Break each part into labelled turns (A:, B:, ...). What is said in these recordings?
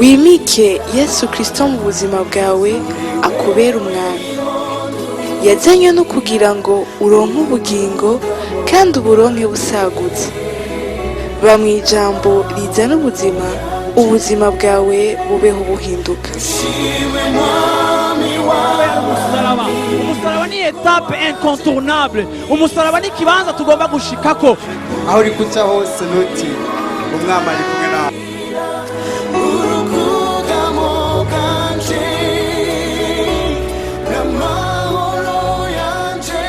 A: Wimike Yesu Kristo mu buzima bwawe, akubera umwami. Yazanywe no kugira ngo uronke ubugingo kandi uburonke busagutse. Ba mu ijambo rizana ubuzima, ubuzima bwawe bubeho buhinduka.
B: Umusaraba, umusaraba ni étape incontournable. Umusaraba ni ikibanza tugomba gushikako.
C: Aho uri guca hose, ntutinye, Umwami ari kumwe nawe.
D: Urukugamo bwanje n'amahoro yanje.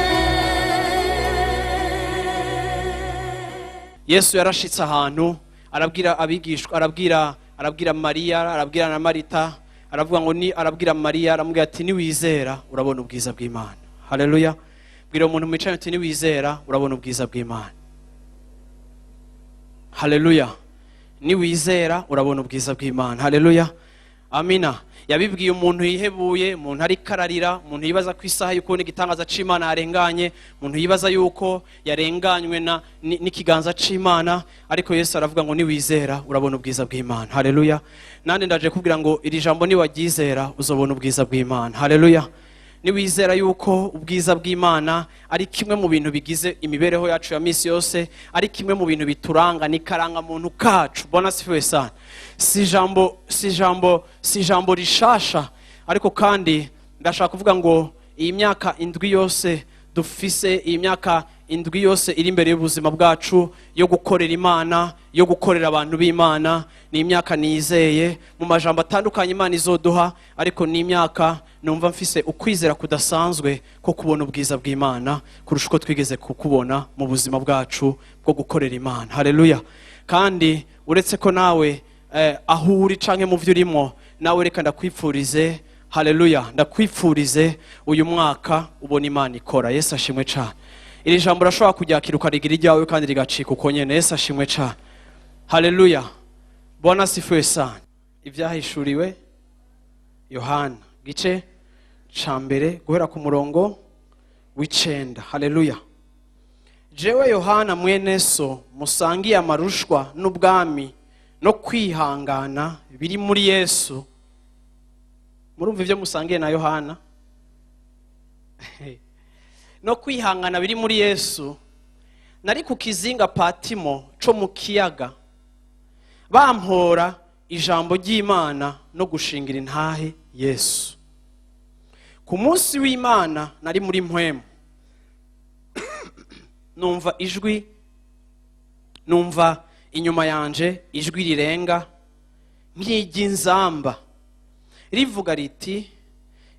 B: Yesu yarashitse ahantu, arabwira abigishwa, arabwira Mariya, arabwira na Marita, aravuga ngo ni arabwira Mariya, aramubwira ati: "Niwizera urabona ubwiza bw'Imana." Haleluya! Bwira umuntu mwicaye uti: "Niwizera urabona ubwiza bw'Imana." Haleluya! Niwizera urabona ubwiza bw'Imana. Haleluya, amina. Yabibwiye umuntu yihebuye, umuntu ariko ararira, umuntu yibaza ko isaha y'ukubona igitangaza c'Imana yarenganye, umuntu yibaza yuko yarenganywe n'ikiganza c'Imana. Ariko Yesu aravuga ngo: "Niwizera urabona ubwiza bw'Imana." Haleluya! Nande ndaje kubwira ngo iri jambo niwaryizera uzobona ubwiza bw'Imana. Haleluya! Niwizera yuko ubwiza bw'Imana ari kimwe mu bintu bigize imibereho yacu ya misi yose, ari kimwe mu bintu bituranga, ni karangamuntu kacu. Bwana asifiwe sana. Si ijambo rishasha, ariko kandi ndashaka kuvuga ngo iyi myaka 7 yose dufise, iyi myaka 7 yose iri imbere y'ubuzima bwacu yo gukorera Imana, yo gukorera abantu b'Imana, ni imyaka nizeye mu majambo atandukanye Imana izoduha, ariko ni imyaka numva mfise ukwizera kudasanzwe ko kubona ubwiza bw'Imana kurusha uko twigeze kukubona mu buzima bwacu bwo gukorera Imana. Haleluya! Kandi uretse ko nawe aho uri canke mu byo urimo, nawe reka ndakwipfurize, haleluya, ndakwipfurize uyu mwaka ubona Imana ikora. Yesu ashimwe cane. Iri jambo urashobora kuryakira ukarigira iryawe kandi rigacika uko nyene. Yesu ashimwe cane. Haleluya, Bwana asifiwe sana. Ibyahishuriwe Yohana, gice ca mbere, guhera ku murongo w'9. Haleluya! Jewe Yohana, mwene so musangiye amarushwa n'ubwami no kwihangana biri muri Yesu. Murumva ibyo musangiye na Yohana no kwihangana biri muri Yesu, nari ku kizinga Patimo co mu kiyaga, bampora ijambo ry'Imana no gushingira intahe Yesu. Ku munsi w'Imana nari muri mpwemu, numva ijwi, numva inyuma yanje ijwi rirenga nk'iry'inzamba, rivuga riti: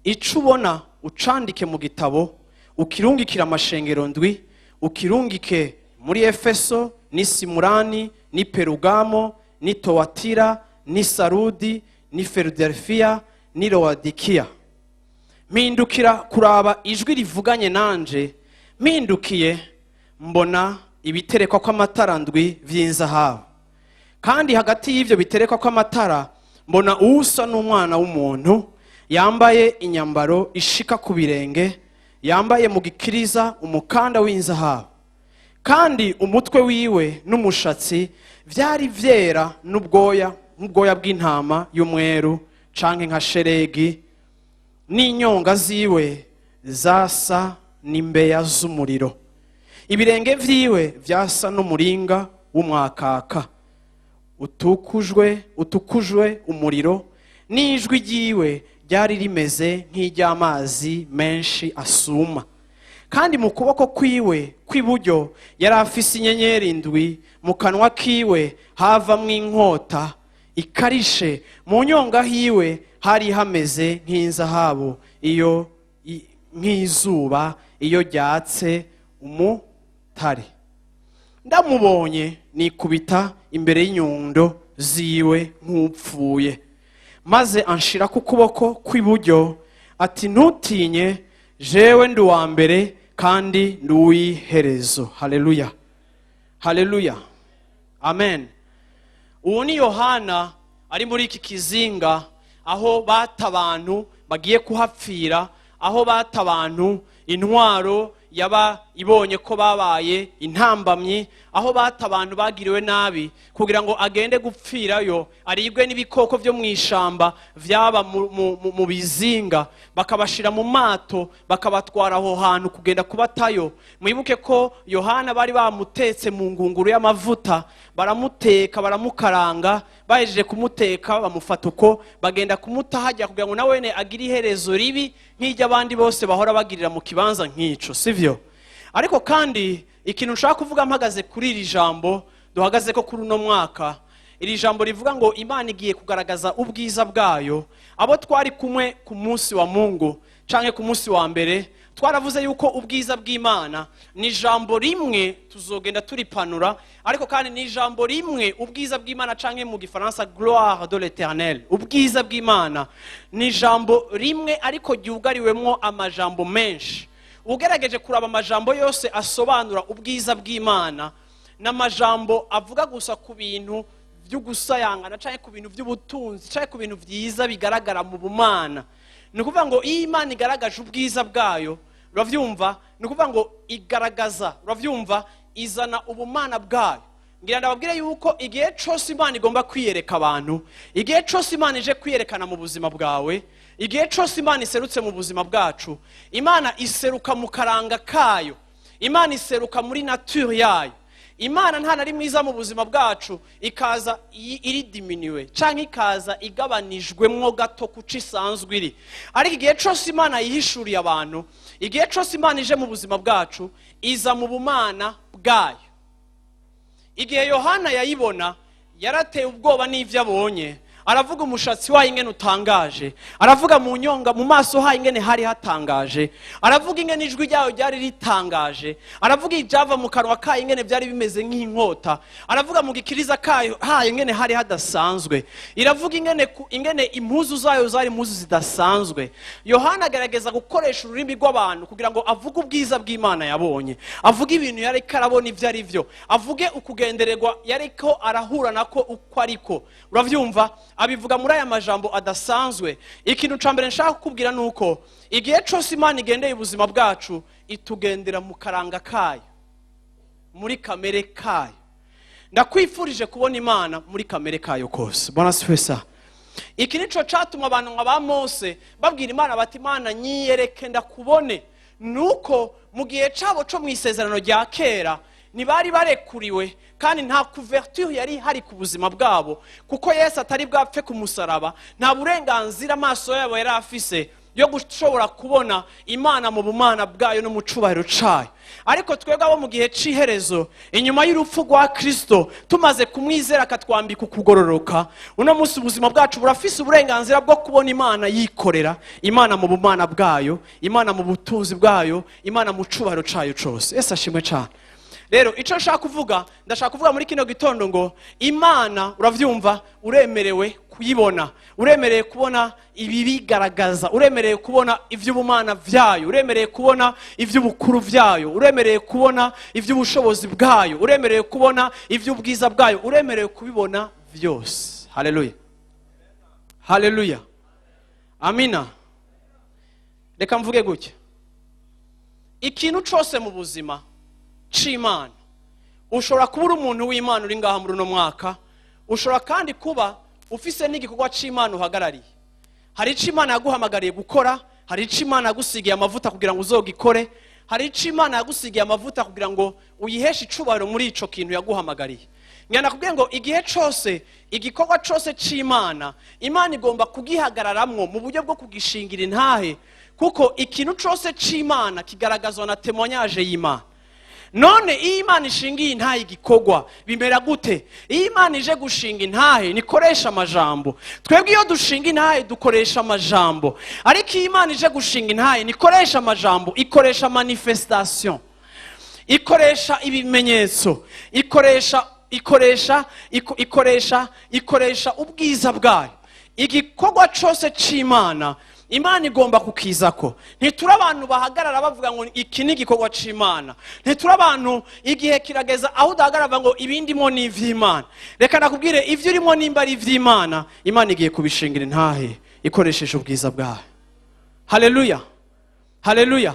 B: "Ico ubona ucandike mu gitabo, ukirungikire amashengero ndwi: ukirungike muri Efeso, n'i Simurani, n'i Perugamo, n'i Towatira, n'i Sarudi, n'i Filadelfiya, n'i Lowadikiya." Mpindukira kuraba ijwi rivuganye nanje. Mpindukiye, mbona ibiterekwa kw'amatara ndwi vy'inzahabu, kandi hagati y'ivyo biterekwa kw'amatara mbona usa n'umwana w'umuntu, yambaye inyambaro ishika ku birenge, yambaye mu gikiriza umukanda w'inzahabu, kandi umutwe wiwe n'umushatsi vyari vyera n'ubwoya nk'ubwoya bw'intama y'umweru canke nka sheregi, n'inyonga ziwe zasa n'imbeya z'umuriro, ibirenge vyiwe vyasa n'umuringa w'umwakaka utukujwe umuriro, n'ijwi ryiwe ryari rimeze nk'iry'amazi menshi asuma. Kandi mu kuboko kwiwe kw'iburyo yari afise inyenyeri ndwi, mu kanwa kiwe havamwo inkota ikarishe, mu nyonga hiwe hari hameze nk'inzahabu iyo nk'izuba iyo ryatse umutare. Ndamubonye, nikubita imbere y'inyundo ziwe nk'upfuye. Maze anshira ku kuboko kw'iburyo ati: "Ntutinye, jewe ndi uwa mbere kandi ndi uw'iherezo." Haleluya, haleluya, amen. Ubu ni Yohana ari muri iki kizinga aho bata abantu bagiye kuhapfira, aho bata abantu intwaro. Yaba ibonye ko babaye intambamyi aho bata abantu bagiriwe nabi, kugira ngo agende gupfirayo, aribwe n'ibikoko byo mu ishamba vyaba mu bizinga, bakabashira mu mato, bakabatwara aho hantu kugenda kubatayo. Mwibuke ko Yohana bari bamutetse mu ngunguru y'amavuta, baramuteka, baramukaranga. Bahejeje kumuteka, bamufata uko, bagenda kumuta hajya kugira ngo nawene agire iherezo ribi nk'iry'abandi bose bahora bagirira mu kibanza nk'ico, sivyo? Ariko kandi ikintu nshaka kuvuga mpagaze kuri iri jambo duhagaze ko kuri uno mwaka, iri jambo rivuga ngo Imana igiye kugaragaza ubwiza bwayo. Abo twari kumwe ku munsi wa Mungu canke ku munsi wa mbere, twaravuze yuko ubwiza bw'Imana ni ijambo rimwe tuzogenda turipanura, ariko kandi ni ijambo rimwe, ubwiza bw'Imana canke mu Gifaransa gloire de l'Éternel. Ubwiza bw'Imana ni ijambo rimwe, ariko ryugariwemwo amajambo menshi. Ugerageje kuraba amajambo yose asobanura ubwiza bw'Imana, n'amajambo avuga gusa ku bintu by'ugusayangana cyangwa ku bintu by'ubutunzi cyangwa ku bintu byiza bigaragara mu bumana. Ni ukuvuga ngo iyo Imana igaragaje ubwiza bwayo, urabyumva, ni ukuvuga ngo igaragaza, urabyumva, izana ubumana bwayo. Ngira ndababwire yuko igihe cyose Imana igomba kwiyereka abantu, igihe cyose Imana ije kwiyerekana mu buzima bwawe, igihe cyose Imana iserutse mu buzima bwacu, Imana iseruka mu karanga kayo, Imana iseruka muri nature yayo. Imana nta na rimwe iza mu buzima bwacu ikaza iri diminué cyangwa ikaza igabanijwemwo gato kuco isanzwe iri. Ariko igihe cyose Imana yihishuriye abantu, igihe cyose Imana ije mu buzima bwacu, iza mu bumana bwayo. Igihe Yohana yayibona, yarateye ubwoba n'ibyo abonye. Aravuga umushatsi wayo ingene utangaje, aravuga mu nyonga, mu maso hayo ingene hari hatangaje, aravuga ingene ijwi ryayo ryari ritangaje, aravuga ibyava mu kanwa kayo ingene byari bimeze nk'inkota, aravuga mu gikiriza kayo hayo ingene hari hadasanzwe, iravuga ingene impuzu zayo zari impuzu zidasanzwe. Yohana agerageza gukoresha ururimi rw'abantu kugira ngo avuge ubwiza bw'Imana yabonye, avuge ibintu yariko arabona ibyo ari byo, avuge ukugendererwa yariko arahura nako uko ariko. Uravyumva, abivuga muri aya majambo adasanzwe. Ikintu ca mbere nshaka kukubwira ni uko igihe cose Imana igendeye ubuzima bwacu, itugendera mu karanga kayo, muri kamere kayo. Ndakwifurije kubona Imana muri kamere kayo kose. Bwana asifiwe sana. Iki nico catuma abantu nka ba Mose babwira Imana bati: "Imana, nyiyereke ndakubone." Nuko mu gihe cabo co mu Isezerano rya Kera ntibari barekuriwe, kandi nta couverture yari ihari ku buzima bwabo, kuko Yesu atari bwapfe ku musaraba. Nta burenganzira amaso yabo yari afise yo gushobora kubona Imana mu bumana bwayo no mu cubahiro cayo. Ariko twebwe abo mu gihe c'iherezo, inyuma y'urupfu rwa Kristo, tumaze kumwizera akatwambika ukugororoka, uno munsi ubuzima bwacu burafise uburenganzira bwo kubona Imana yikorera, Imana mu bumana bwayo, Imana mu butunzi bwayo, Imana mu cubahiro cayo cose. Ese ashimwe cane. Rero icyo nshaka kuvuga, ndashaka kuvuga muri kino gitondo ngo Imana, uravyumva, uremerewe kuyibona, uremerewe kubona ibibigaragaza, uremerewe kubona iby'ubumana byayo, uremerewe kubona iby'ubukuru byayo, uremerewe kubona iby'ubushobozi bwayo, uremerewe kubona iby'ubwiza bwayo, uremerewe kubibona byose. Haleluya, haleluya, amina. Reka mvuge gutya: ikintu cyose mu buzima c'Imana, ushobora kuba uri umuntu w'Imana uri ngaha muri uno mwaka, ushobora kandi kuba ufise n'igikorwa c'Imana uhagarariye. Hari icyo Imana yaguhamagariye gukora, hari icyo Imana yagusigiye amavuta kugira ngo uzogikore, hari icyo Imana yagusigiye amavuta kugira ngo uyiheshe icubahiro muri ico kintu yaguhamagariye. Ngenda kubwira ngo igihe cyose, igikorwa cyose c'Imana, Imana igomba kugihagararamwo mu buryo bwo kugishingira intahe, kuko ikintu cyose c'Imana kigaragazwa na témoignage y'Imana. None iyo Imana ishingiye intahe igikorwa, bimera gute? Iyo Imana ije gushinga intahe, nikoresha amajambo. Twebwe iyo dushinga intahe dukoresha amajambo, ariko iyo Imana ije gushinga intahe nikoresha amajambo, ikoresha manifestation, ikoresha ibimenyetso, ikoresha ubwiza bwayo. Igikorwa cyose c'Imana, Imana igomba kukizako. Ntituri abantu bahagarara bavuga ngo iki ni igikorwa c'Imana. Ntituri abantu. Igihe kirageza aho udahagarara bavuga ngo ibindimo ni ivy'Imana. Reka nakubwire, ivyo urimo nimba ari ivy'Imana, Imana igiye kubishingira intahe ikoresheje ubwiza bwayo. Haleluya, haleluya,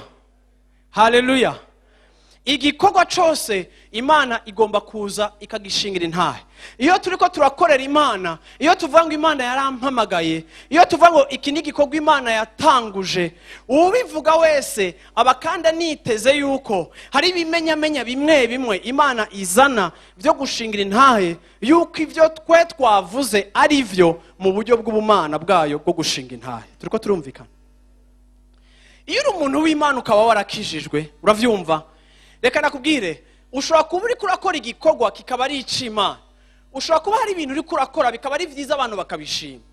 B: haleluya. Igikorwa cyose Imana igomba kuza ikagishingira intahe. Iyo turi ko turakorera Imana, iyo tuvuga ngo Imana yarampamagaye, iyo tuvuga ngo iki ni igikorwa Imana yatanguje, ubivuga wese aba kandi aniteze yuko hari ibimenyamenya bimwe bimwe Imana izana byo gushingira intahe yuko ibyo twe twavuze ari byo mu buryo bw'ubumana bwayo bwo gushinga intahe. Turi ko turumvikana? Iyo uri umuntu w'Imana ukaba warakijijwe, urabyumva, reka nakubwire, ushobora kuba uri kurakora igikorwa kikaba ari icy'Imana, ushobora kuba hari ibintu uri kurakora bikaba ari byiza, abantu bakabishima.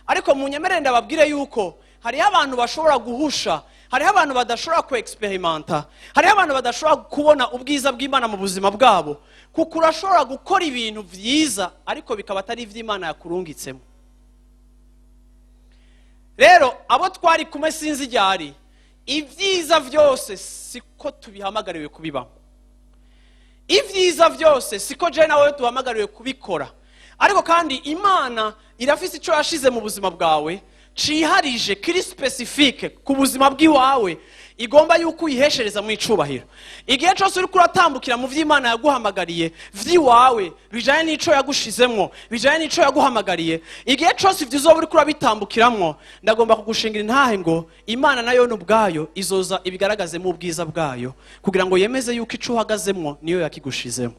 B: Ariko mu nyemerere ndababwire yuko hariho abantu bashobora guhusha, hariho abantu badashobora ku expérimenter, hariho abantu badashobora kubona ubwiza bw'Imana mu buzima bwabo, kuko urashobora gukora ibintu byiza ariko bikaba atari iby'Imana yakurungitsemo. Rero abo twari kumwe, sinzi iryari, ibyiza byose siko tubihamagariwe kubibamo, ibyiza byose siko je nawe duhamagariwe kubikora. Ariko kandi Imana irafise icyo yashize mu buzima bwawe ciharije, kiri spécifique ku buzima bw'iwawe, igomba yuko uyiheshereza mu icubahiro. Igihe cyose uriko uratambukira mu vy'Imana yaguhamagariye vy'iwawe, bijanye n'ico yagushizemwo, bijanye n'ico yaguhamagariye, igihe cyose ivyo uzoba uriko urabitambukiramwo, ndagomba kugushingira intahe ngo Imana nayo ubwayo izoza ibigaragazemo ubwiza bwayo, kugira ngo yemeze yuko ico uhagazemwo niyo yakigushizemo.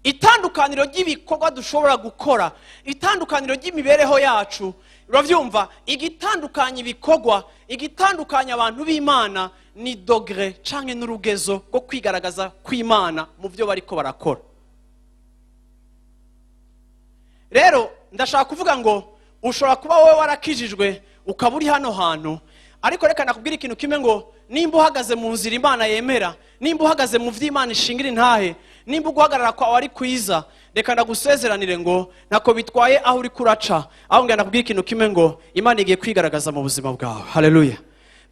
B: Itandukaniro ry'ibikorwa dushobora gukora, itandukaniro ry'imibereho yacu, urabyumva, igitandukanya ibikorwa, igitandukanya abantu b'Imana ni degré canke n'urugezo rwo kwigaragaza kw'Imana mu byo bariko barakora. Rero ndashaka kuvuga ngo ushobora kuba wowe warakijijwe, ukaba uri hano hantu, ariko reka nakubwira ikintu kimwe ngo nimba uhagaze mu nzira Imana yemera, nimba uhagaze mu vy'Imana ishingira intahe, nimba uguhagarara kwawe ari kwiza, reka ndagusezeranire ngo ntako bitwaye aho uri kuraca. Aho ngira nakubwira ikintu kimwe ngo Imana igiye kwigaragaza mu buzima bwawe. Haleluya!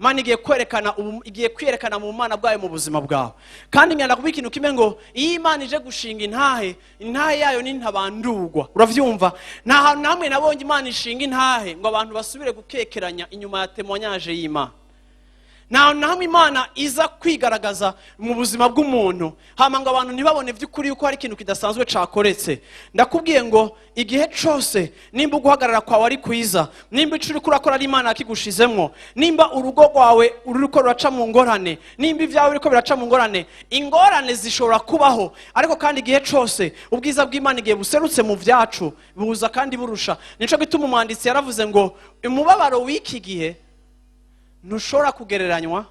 B: Imana igiye kwerekana igiye kwiyerekana mu bumana bwayo mu buzima bwawe. Kandi ngira nakubwira ikintu kimwe ngo iyo Imana ije gushinga intahe, intahe yayo ni ntabandurwa. Uravyumva, nta hantu namwe nabonye Imana ishinga intahe ngo abantu basubire gukekeranya inyuma ya témoignage y'Imana. Nta hantu na hamwe Imana iza kwigaragaza mu buzima bw'umuntu hama ngo abantu ntibabone by'ukuri yuko hari ikintu kidasanzwe cakoretse. Ndakubwiye ngo igihe cose nimba uguhagarara kwawe ari kwiza, nimba ico uriko urakora ari Imana yakigushizemwo, nimba urugo rwawe ruriko ruraca mu ngorane, nimba ibyawe biriko biraca mu ngorane, ingorane zishobora kubaho, ariko kandi igihe cose ubwiza bw'Imana igihe buserutse mu vyacu buza kandi burusha. Nico gituma umwanditsi yaravuze ngo umubabaro w'iki gihe ntushobora kugereranywa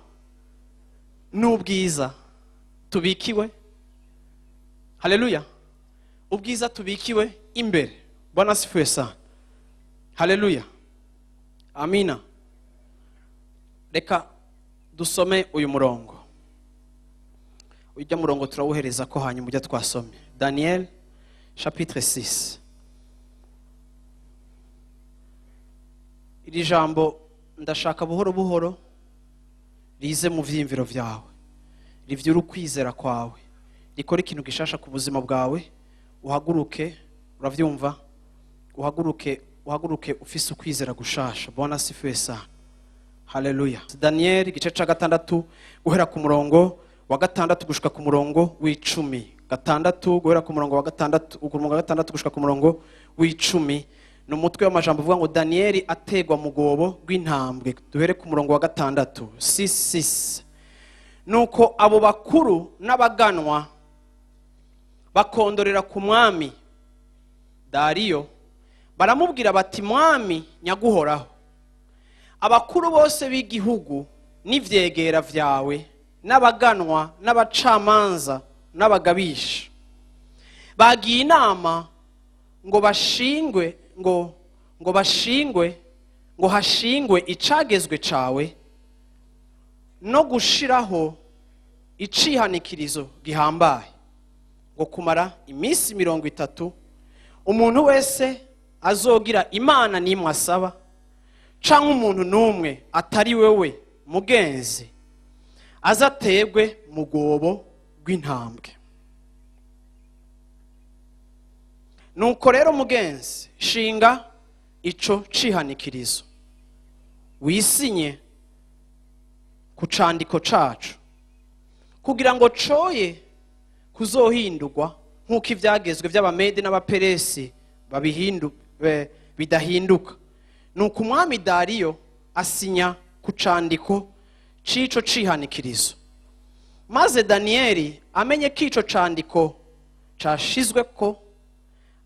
B: n'ubwiza tubikiwe. Haleluya! Ubwiza tubikiwe imbere. Bwana asifiwe sana. Haleluya, amina. Reka dusome uyu murongo. Ujya murongo turawuhereza ko hanyuma ujya twasomye Daniel chapitre 6. Iri jambo ndashaka buhoro buhoro rize mu vyiyumviro vyawe, rivyure ukwizera kwawe, rikora ikintu gishasha ku buzima bwawe. Uhaguruke, uravyumva, uhaguruke, uhaguruke ufise ukwizera gushasha. Bwana asifiwe sana. Haleluya! Daniel igice ca 6, guhera ku murongo wa 6 gushika ku murongo w'10. 6, guhera ku murongo wa 6, ku murongo wa 6 gushika ku murongo w'10, ni umutwe w'amajambo uvuga ngo Daniyeli ategwa mu rwobo rw'intambwe. Duhere ku murongo wa 6, 6:6. Nuko abo bakuru n'abaganwa bakondorera ku mwami Dariyo, baramubwira bati: "Mwami nyaguhoraho, abakuru bose b'igihugu n'ivyegera vyawe n'abaganwa n'abacamanza n'abagabisha bagiye inama ngo bashingwe ngo hashingwe icagezwe cawe no gushiraho icihanikirizo gihambaye, ngo kumara iminsi 30 umuntu wese azogira imana n'imwe asaba canke umuntu n'umwe atari wewe mugenzi, azategwe mu rwobo rw'intambwe. Nuko rero mugenzi, shinga ico cihanikirizo, wisinye ku candiko cacu." Kugira ngo coye kuzohindurwa nk'uko ibyagezwe by'Abamedi n'Abaperesi bidahinduka. Nuko umwami Dariyo asinya ku candiko c'ico cihanikirizo. Maze Daniyeli amenye ko ico candiko cashizwe ko,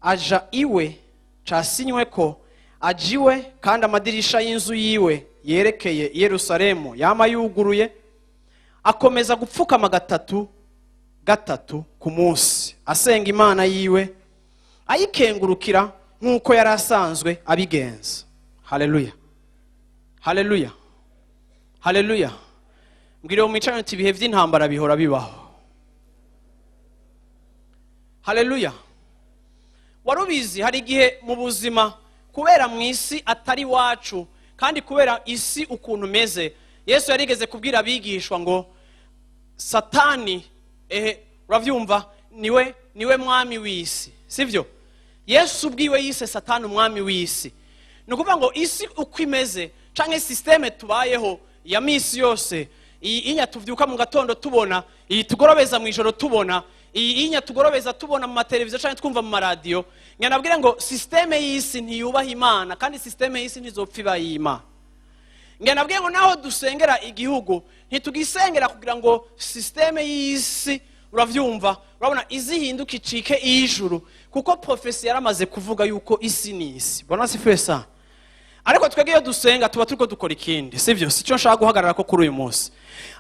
B: aja iwe, casinywe ko, aja iwe, kandi amadirisha y'inzu yiwe yerekeye i Yerusalemu yama yuguruye, akomeza gupfukama gatatu gatatu ku munsi, asenga Imana yiwe, ayikengurukira nk'uko yari asanzwe abigenza. Haleluya, haleluya, haleluya! Mbwira uwo mwicaranye uti: "Ibihe by'intambara bihora bibaho." Haleluya! Wari ubizi? Hari igihe mu buzima, kubera mu isi atari iwacu, kandi kubera isi ukuntu umeze, Yesu yarigeze kubwira abigishwa ngo Satani, ehe, urabyumva, niwe mwami w'isi, sibyo? Yesu ubwiwe yise Satani umwami w'isi. Ni ukuvuga ngo isi uko imeze, cyangwa système tubayeho ya minsi yose, iyi inya tuvyuka mu gatondo tubona, iyi tugorobeza mu ijoro tubona, iyi inya tugorobeza tubona mu mateleviziyo cyangwa twumva mu maradiyo, nabwira ngo système y'isi ntiyubaha Imana, kandi système y'isi ntizopfa iba y'Imana. Nabwiye ngo naho dusengera igihugu, ntitugisengera kugira ngo système y'isi, uravyumva, urabona, izihinduka icike iy'ijuru, kuko prophétie yaramaze kuvuga yuko isi ni isi. Bona sifesa. Ariko twebwe iyo dusenga tuba turiko dukora ikindi, sivyo? Sicyo nshaka guhagarara ko kuri uyu munsi.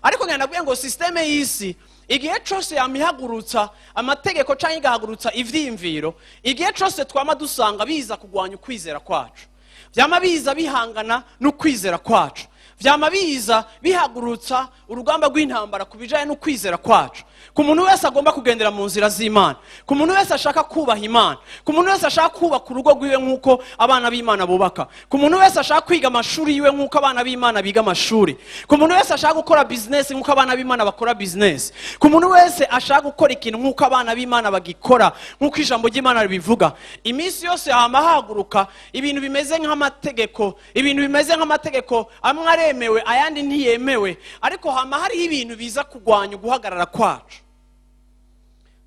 B: Ariko nabwiye ngo système y'isi igihe cose yamihagurutsa amategeko canke igahagurutsa ivyiyumviro, igihe cose twama dusanga biza kugwanya ukwizera kwacu, vyama biza bihangana n'ukwizera kwacu, vyama biza bihagurutsa urugamba rw'intambara ku bijanye n'ukwizera kwacu. Ku muntu wese agomba kugendera mu nzira z'Imana, ku muntu wese ashaka kubaha Imana, ku muntu wese ashaka kubaka urugo rwiwe nk'uko abana b'Imana bubaka, ku muntu wese ashaka kwiga amashuri yiwe nk'uko abana b'Imana biga amashuri, ku muntu wese ashaka gukora bizinesi nk'uko abana b'Imana bakora bizinesi, ku muntu wese ashaka gukora ikintu nk'uko abana b'Imana bagikora, nk'uko ijambo ry'Imana ribivuga, iminsi yose hama haguruka ibintu bimeze nk'amategeko, ibintu bimeze nk'amategeko amwe aremewe, ayandi ntiyemewe, ariko hama hariho ibintu biza kurwanya uguhagarara kwacu.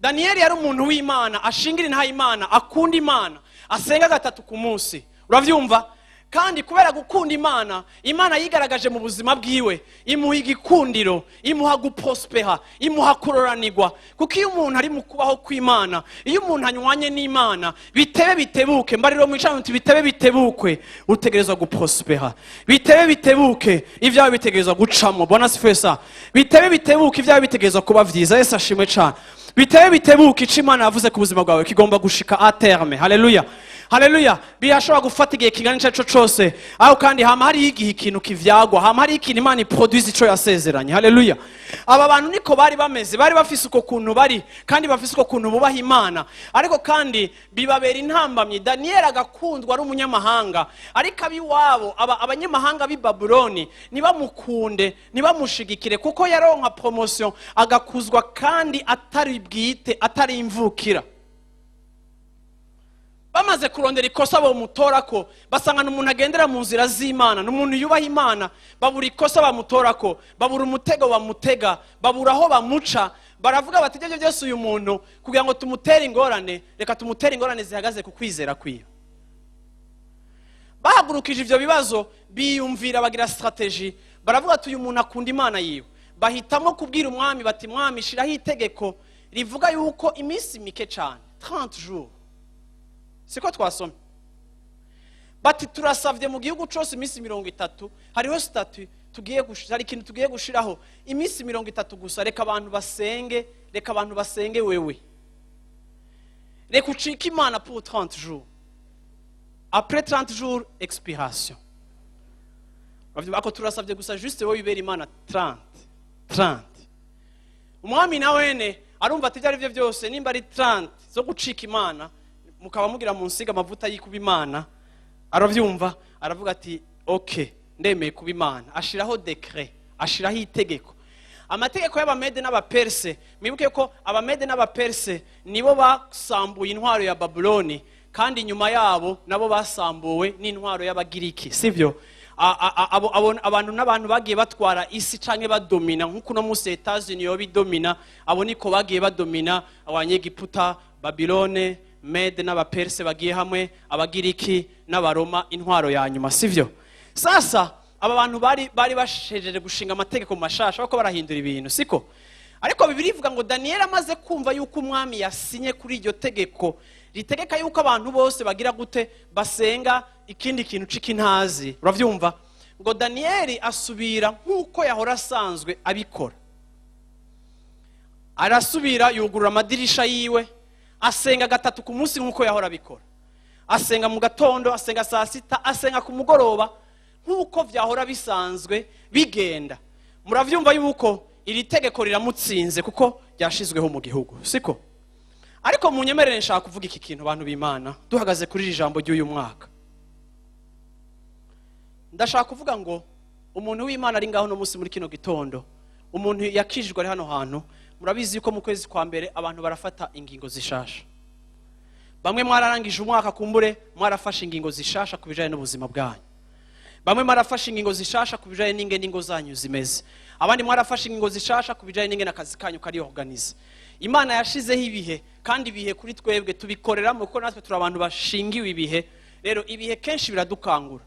B: Daniyeli yari umuntu w'Imana, ashingira intaha Imana, akunda Imana, asenga gatatu ku munsi, urabyumva? Kandi kubera gukunda Imana, Imana yigaragaje mu buzima bwiwe, imuha igikundiro, imuha guprospera, imuha kuroranirwa. Kuko iyo umuntu ari mu kubaho kw'Imana, iyo umuntu anywanye n'Imana, bitebe bitebuke, mbariro mwicara uti: "Bitebe bitebukwe, utegerezwa guprospera. Bitebe bitebuke, ibyawe bitegerezwa gucamo." Bona sifesa. Bitebe bitebuke, ibyawe bitegerezwa kuba vyiza. Yesu ashimwe cane. Bitebe bitebuke, ico Imana yavuze ku buzima bwawe kigomba gushika à terme. Haleluya, haleluya! Birashobora gufata igihe kingana ico arico cose aho, kandi hama hariho igihe ikintu kivyagwa, hama hariho ikintu Imana iproduise ico yasezeranye. Haleluya! Aba bantu niko bari bameze, bari bafise uko kuntu bari, kandi bafise uko kuntu bubaha Imana, ariko kandi bibabera intambamyi. Daniyeli agakundwa ari umunyamahanga, ariko ab'iwabo, abanyamahanga b'i Babuloni, ntibamukunde, ntibamushigikire, kuko yaronka promotion, agakuzwa, kandi atari bwite, atari imvukira. Bamaze kurondera ikosa bamutora ko, basanga ni umuntu agendera mu nzira z'Imana, ni umuntu yubaha Imana. Babura ikosa bamutora ko, babura umutego bamutega, babura aho bamuca. Baravuga bati: "Ibyo byose, uyu muntu kugira ngo tumutere ingorane, reka tumutere ingorane zihagaze ku kwizera kwiwe." Bahagurukije ibyo bibazo, biyumvira, bagira stratégie, baravuga ati: "Uyu muntu akunda Imana yiwe." Bahitamo kubwira umwami bati: "Mwami, shiraho itegeko rivuga yuko iminsi mike cyane, 30 jours." Siko twasomye? Bati: "Turasavye mu gihugu cose iminsi 30, hariho statut tugiye hari ikintu tugiye gushiraho, iminsi 30 gusa. Reka abantu basenge, reka abantu basenge wewe, reka ucike Imana pour 30 jours. Après 30 jours, expiration." Bavuga ako: "Turasabye gusa juste wowe wibera Imana 30 30." Umwami na wene arumva ati: "Ibyo ari byo byose, nimba ari 30 zo gucika Imana, mukaba mugira munsiga amavuta y'ikuba Imana." Arabyumva, aravuga ati: "Ok, ndemeye kuba Imana." Ashiraho décret, ashiraho itegeko. Amategeko y'Abamede n'Abaperse, mwibuke ko Abamede n'Abaperse nibo basambuye intwaro ya Babuloni, kandi nyuma yabo nabo basambuwe n'intwaro y'Abagiriki, sibyo? Abo abantu n'abantu bagiye batwara isi canke badomina, nk'uko uno munsi Etats-Unis yoba idomina. Abo niko bagiye badomina: Abanyegiputa, Babilone, Mede n'Abaperse bagiye hamwe, Abagiriki n'Abaroma, intwaro ya nyuma, sivyo? Sasa aba bantu bari bashejeje gushinga amategeko mashasha, bako barahindura ibintu, siko? Ariko Bibiliya ivuga ngo Daniyeli amaze kumva yuko umwami yasinye kuri iryo tegeko ritegeka yuko abantu bose bagira gute? Basenga ikindi kintu c'ikintazi. Uravyumva ngo Daniyeli asubira nk'uko yahora asanzwe abikora, arasubira yugurura amadirisha yiwe, asenga gatatu ku munsi nk'uko yahora abikora: asenga mu gatondo, asenga saa sita, asenga ku mugoroba, nk'uko vyahora bisanzwe bigenda. Muravyumva yuko iri tegeko riramutsinze kuko ryashizweho mu gihugu, siko? Ariko munyemerere, nshaka kuvuga iki kintu, bantu b'Imana. Duhagaze kuri iri jambo ry'uyu mwaka, ndashaka kuvuga ngo umuntu w'Imana ari ngaho no munsi muri kino gitondo, umuntu yakijijwe ari hano hantu, murabizi yuko mu kwezi kwa mbere abantu barafata ingingo zishasha. Bamwe mwararangije umwaka, kumbure mwarafashe ingingo zishasha ku bijanye n'ubuzima bwanyu. Bamwe mwarafashe ingingo zishasha ku bijanye n'ingene ingo zanyu zimeze. Abandi mwarafashe ingingo zishasha ku bijanye n'ingene akazi kanyu kari organisé. Imana yashizeho ibihe, kandi ibihe kuri twebwe tubikoreramo, kuko natwe turi abantu bashingiwe ibihe. Rero ibihe kenshi biradukangura.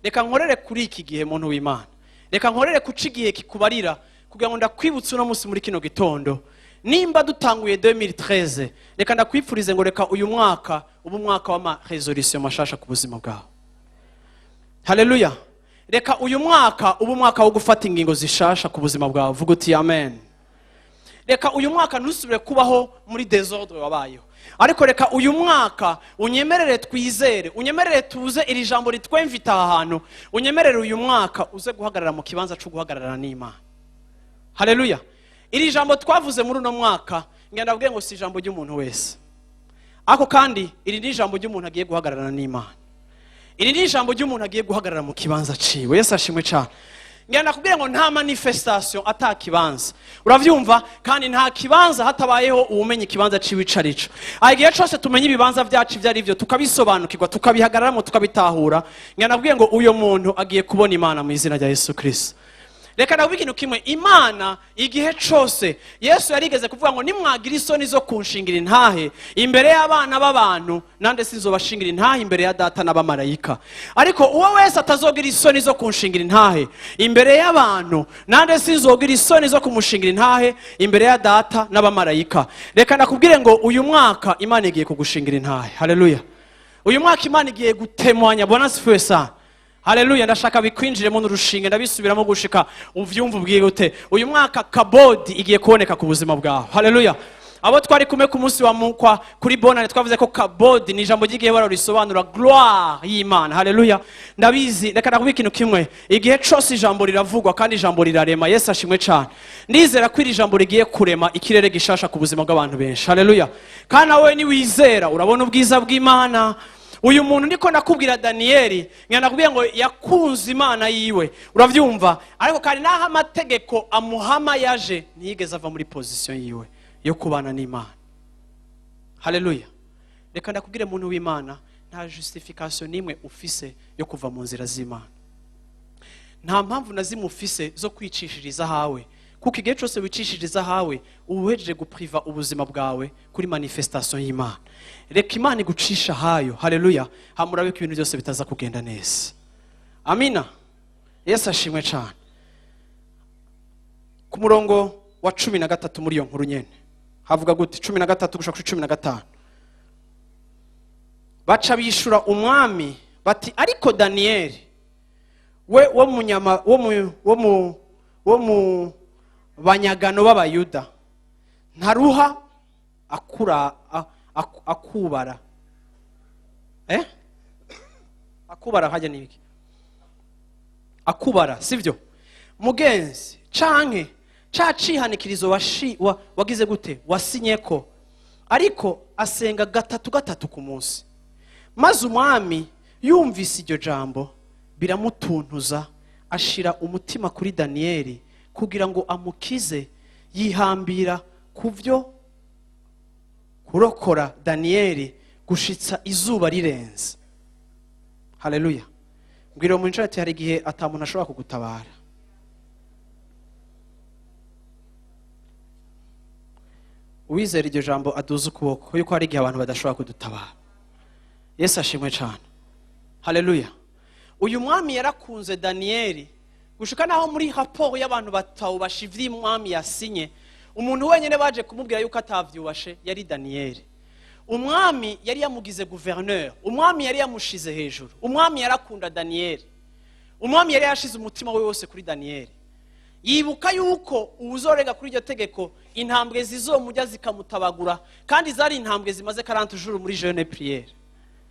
B: Reka nkorere kuri iki gihe, muntu w'Imana. Reka nkorere kuca igihe kikubarira, kugira ngo ndakwibutse uno munsi muri kino gitondo. Nimba dutanguye 2013, reka ndakwipfurize ngo reka uyu mwaka ube umwaka w'ama résolution mashasha ku buzima bwawe. Haleluya! Reka uyu mwaka ube umwaka wo gufata ingingo zishasha ku buzima bwawe. Vuga uti amen. Reka uyu mwaka ntusubire kubaho muri désordre wabayeho, ariko reka uyu mwaka unyemerere twizere, unyemerere tuze iri jambo ritwemvita aha hantu, unyemerere uyu mwaka uze guhagarara mu kibanza cyo guhagararana n'Imana. Haleluya! Iri jambo twavuze muri uno mwaka, ngenda ndabwiye ngo si ijambo ry'umuntu wese, ariko kandi iri ni ijambo ry'umuntu agiye guhagararana n'Imana. Iri ni ijambo ry'umuntu agiye guhagarara mu kibanza ciwe. Yesu ashimwe cyane. Ngenda nakubwira ngo nta manifestation ata kibanza, uravyumva? Kandi nta kibanza hatabayeho uwumenya ikibanza ciwe ico arico. Aho igihe cose tumenya ibibanza vyacu ivyo ari vyo, tukabisobanukirwa, tukabihagararamo, tukabitahura, ngenda nakubwira ngo uyo muntu agiye kubona Imana mu izina rya Yesu Kristo. Reka ndavuga ikintu kimwe: Imana igihe cose, Yesu yarigeze kuvuga ngo nimwagira isoni zo kunshingira intahe imbere y'abana b'abantu, nande sinzobashingira intahe imbere ya Data n'abamarayika. Ariko uwo wese atazogira isoni zo kunshingira intahe imbere y'abantu, nande sinzogira isoni zo kumushingira intahe imbere ya Data n'abamarayika. Reka ndakubwire ngo uyu mwaka Imana igiye kugushingira intahe. Haleluya! Uyu mwaka Imana igiye gutemwanya. Bwana asifiwe sana. Haleluya! Ndashaka bikwinjiremo n'urushinge, ndabisubiramo gushika uvyumva. Ubwiye ute? Uyu mwaka kabodi igiye kuboneka ku buzima bwawe. Haleluya! Abo twari kumwe ku munsi wa mukwa kuri Bonane, twavuze ko kabodi ni ijambo ry'igiheburayo risobanura gloire y'Imana. Haleluya! Ndabizi. Reka ndakubwira ikintu kimwe: igihe cose ijambo riravugwa, kandi ijambo rirarema. Yesu ashimwe cyane. Ndizera ko iri jambo rigiye kurema ikirere gishasha ku buzima bw'abantu benshi. Haleluya! Kandi nawe niwizera urabona ubwiza bw'Imana. Uyu muntu niko nakubwira, Daniyeli, ngenda nakubwira ngo yakunze Imana yiwe, uravyumva? Ariko kandi naho amategeko amuhama yaje, ntiyigeze ava muri position yiwe yo kubana n'Imana. Haleluya! Reka ndakubwire, muntu w'Imana, nta justification n'imwe ufise yo kuva mu nzira z'Imana. Nta mpamvu na zimwe ufise zo kwicishiriza ahawe, kuko igihe cyose wicishiriza ahawe uba uhejeje gupriva ubuzima bwawe kuri manifestation y'Imana. Reka Imana igucisha ahayo. Haleluya! Hamurabe ko ibintu byose bitaza kugenda neza. Amina. Yesu ashimwe cyane. Ku murongo wa 13 muri iyo nkuru nyene havuga gute? 13 gushika kuri 15. Baca bishura umwami bati: ariko Daniyeli we wo mu nyama wo mu banyagano b'Abayuda ntaruha akura akubara akubara hajya nibiki akubara, sivyo mugenzi? Canke ca cihanikirizo wagize gute, wasinye ko, ariko asenga gatatu gatatu ku munsi. Maze umwami yumvise iryo jambo, biramutuntuza, ashira umutima kuri Daniyeli kugira ngo amukize, yihambira ku byo kurokora Daniyeli gushitsa izuba rirenze. Haleluya! Mbwira uwo muntu ati: "Hari igihe ata muntu ashobora kugutabara." Uwizera iryo jambo aduze ukuboko, yuko hari igihe abantu badashobora kudutabara. Yesu ashimwe cyane, haleluya. Uyu mwami yarakunze Daniyeli gushika naho muri raporo y'abantu batawubasha ivy'umwami yasinye, umuntu wenyine baje kumubwira yuko atavyubashe yari Daniyeli. Umwami yari yamugize gouverneur, umwami yari yamushize hejuru, umwami yarakunda Daniyeli, umwami yari yashize umutima we wose kuri Daniyeli. Yibuka yuko uwuzorenga kuri iryo tegeko, intambwe zizomujya zikamutabagura, kandi zari intambwe zimaze 40 jours muri jeûne, prière,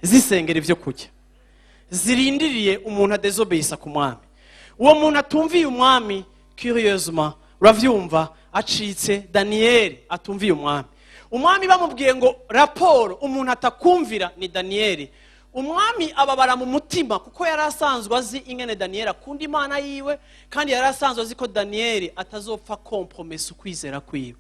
B: zisengera ibyo kurya, zirindiriye umuntu adésobéissa ku mwami. Uwo muntu atumviye umwami, curieusement, uravyumva, acitse Daniyeli atumviye umwami. Umwami bamubwiye ngo raporo, umuntu atakumvira ni Daniyeli. Umwami ababara mu mutima, kuko yari asanzwe azi ingene Daniyeli akunda Imana yiwe, kandi yari asanzwe azi ko Daniyeli atazopfa compromessa ukwizera kwiwe.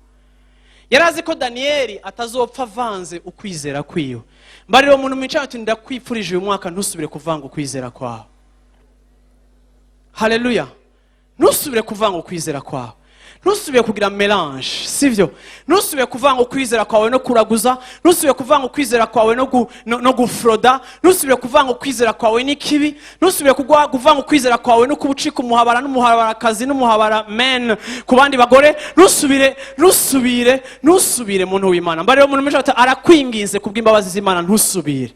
B: Yari azi ko Daniyeli atazopfa avanze ukwizera kwiwe. Mbarira umuntu mwicaye ati: "Ndakwifurije uyu mwaka ntusubire kuvanga ukwizera kwawe." Haleluya! Ntusubire kuvanga ukwizera kwawe, ntusubire kugira mélange, sivyo? Ntusubire kuvanga ukwizera kwawe no kuraguza, ntusubire kuvanga ukwizera kwawe no gufroda, ntusubire kuvanga ukwizera kwawe n'ikibi, ntusubire kuvanga ukwizera kwawe no kuba ucika umuhabara n'umuhabarakazi n'umuhabara men ku bandi bagore. Ntusubire, ntusubire, ntusubire, muntu w'Imana. Mbarira umuntu mwicaye ati: "Arakwinginze kubw'imbabazi z'Imana, ntusubire."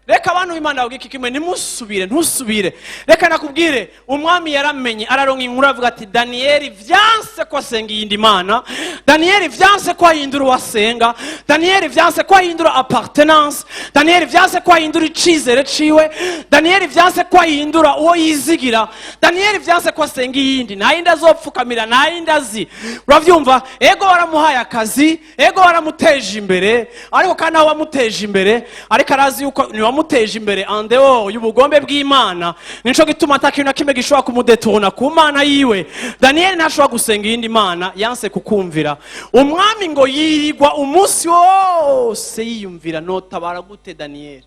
B: Reka abantu b'Imana babwire iki kimwe: ntimusubire, ntusubire. Reka nakubwire, umwami yaramenye, araronka inkuru, avuga ati: "Daniyeli vyanse ko asenga iyindi mana, Daniyeli vyanse ko ahindura uwo asenga, Daniyeli vyanse ko ahindura appartenance, Daniyeli vyanse ko ahindura icizere ciwe, Daniyeli vyanse ko ahindura uwo yizigira, Daniyeli vyanse ko asenga iyindi, nta yindi azopfukamira, nta yindi azi." Uravyumva? Ego, waramuhaye akazi, ego, waramuteje imbere, ariko kandi aho wamuteje imbere, ariko arazi yuko ntiwamuteje imbere en dehors y'ubugombe bw'Imana. Nico gituma ata kintu na kimwe gishobora kumudétourna ku Mana yiwe. Daniyeli ntashobora gusenga iyindi mana, yanse kukumvira. Umwami ngo yirigwa umunsi wose yiyumvira: "Notabara gute Daniyeli?"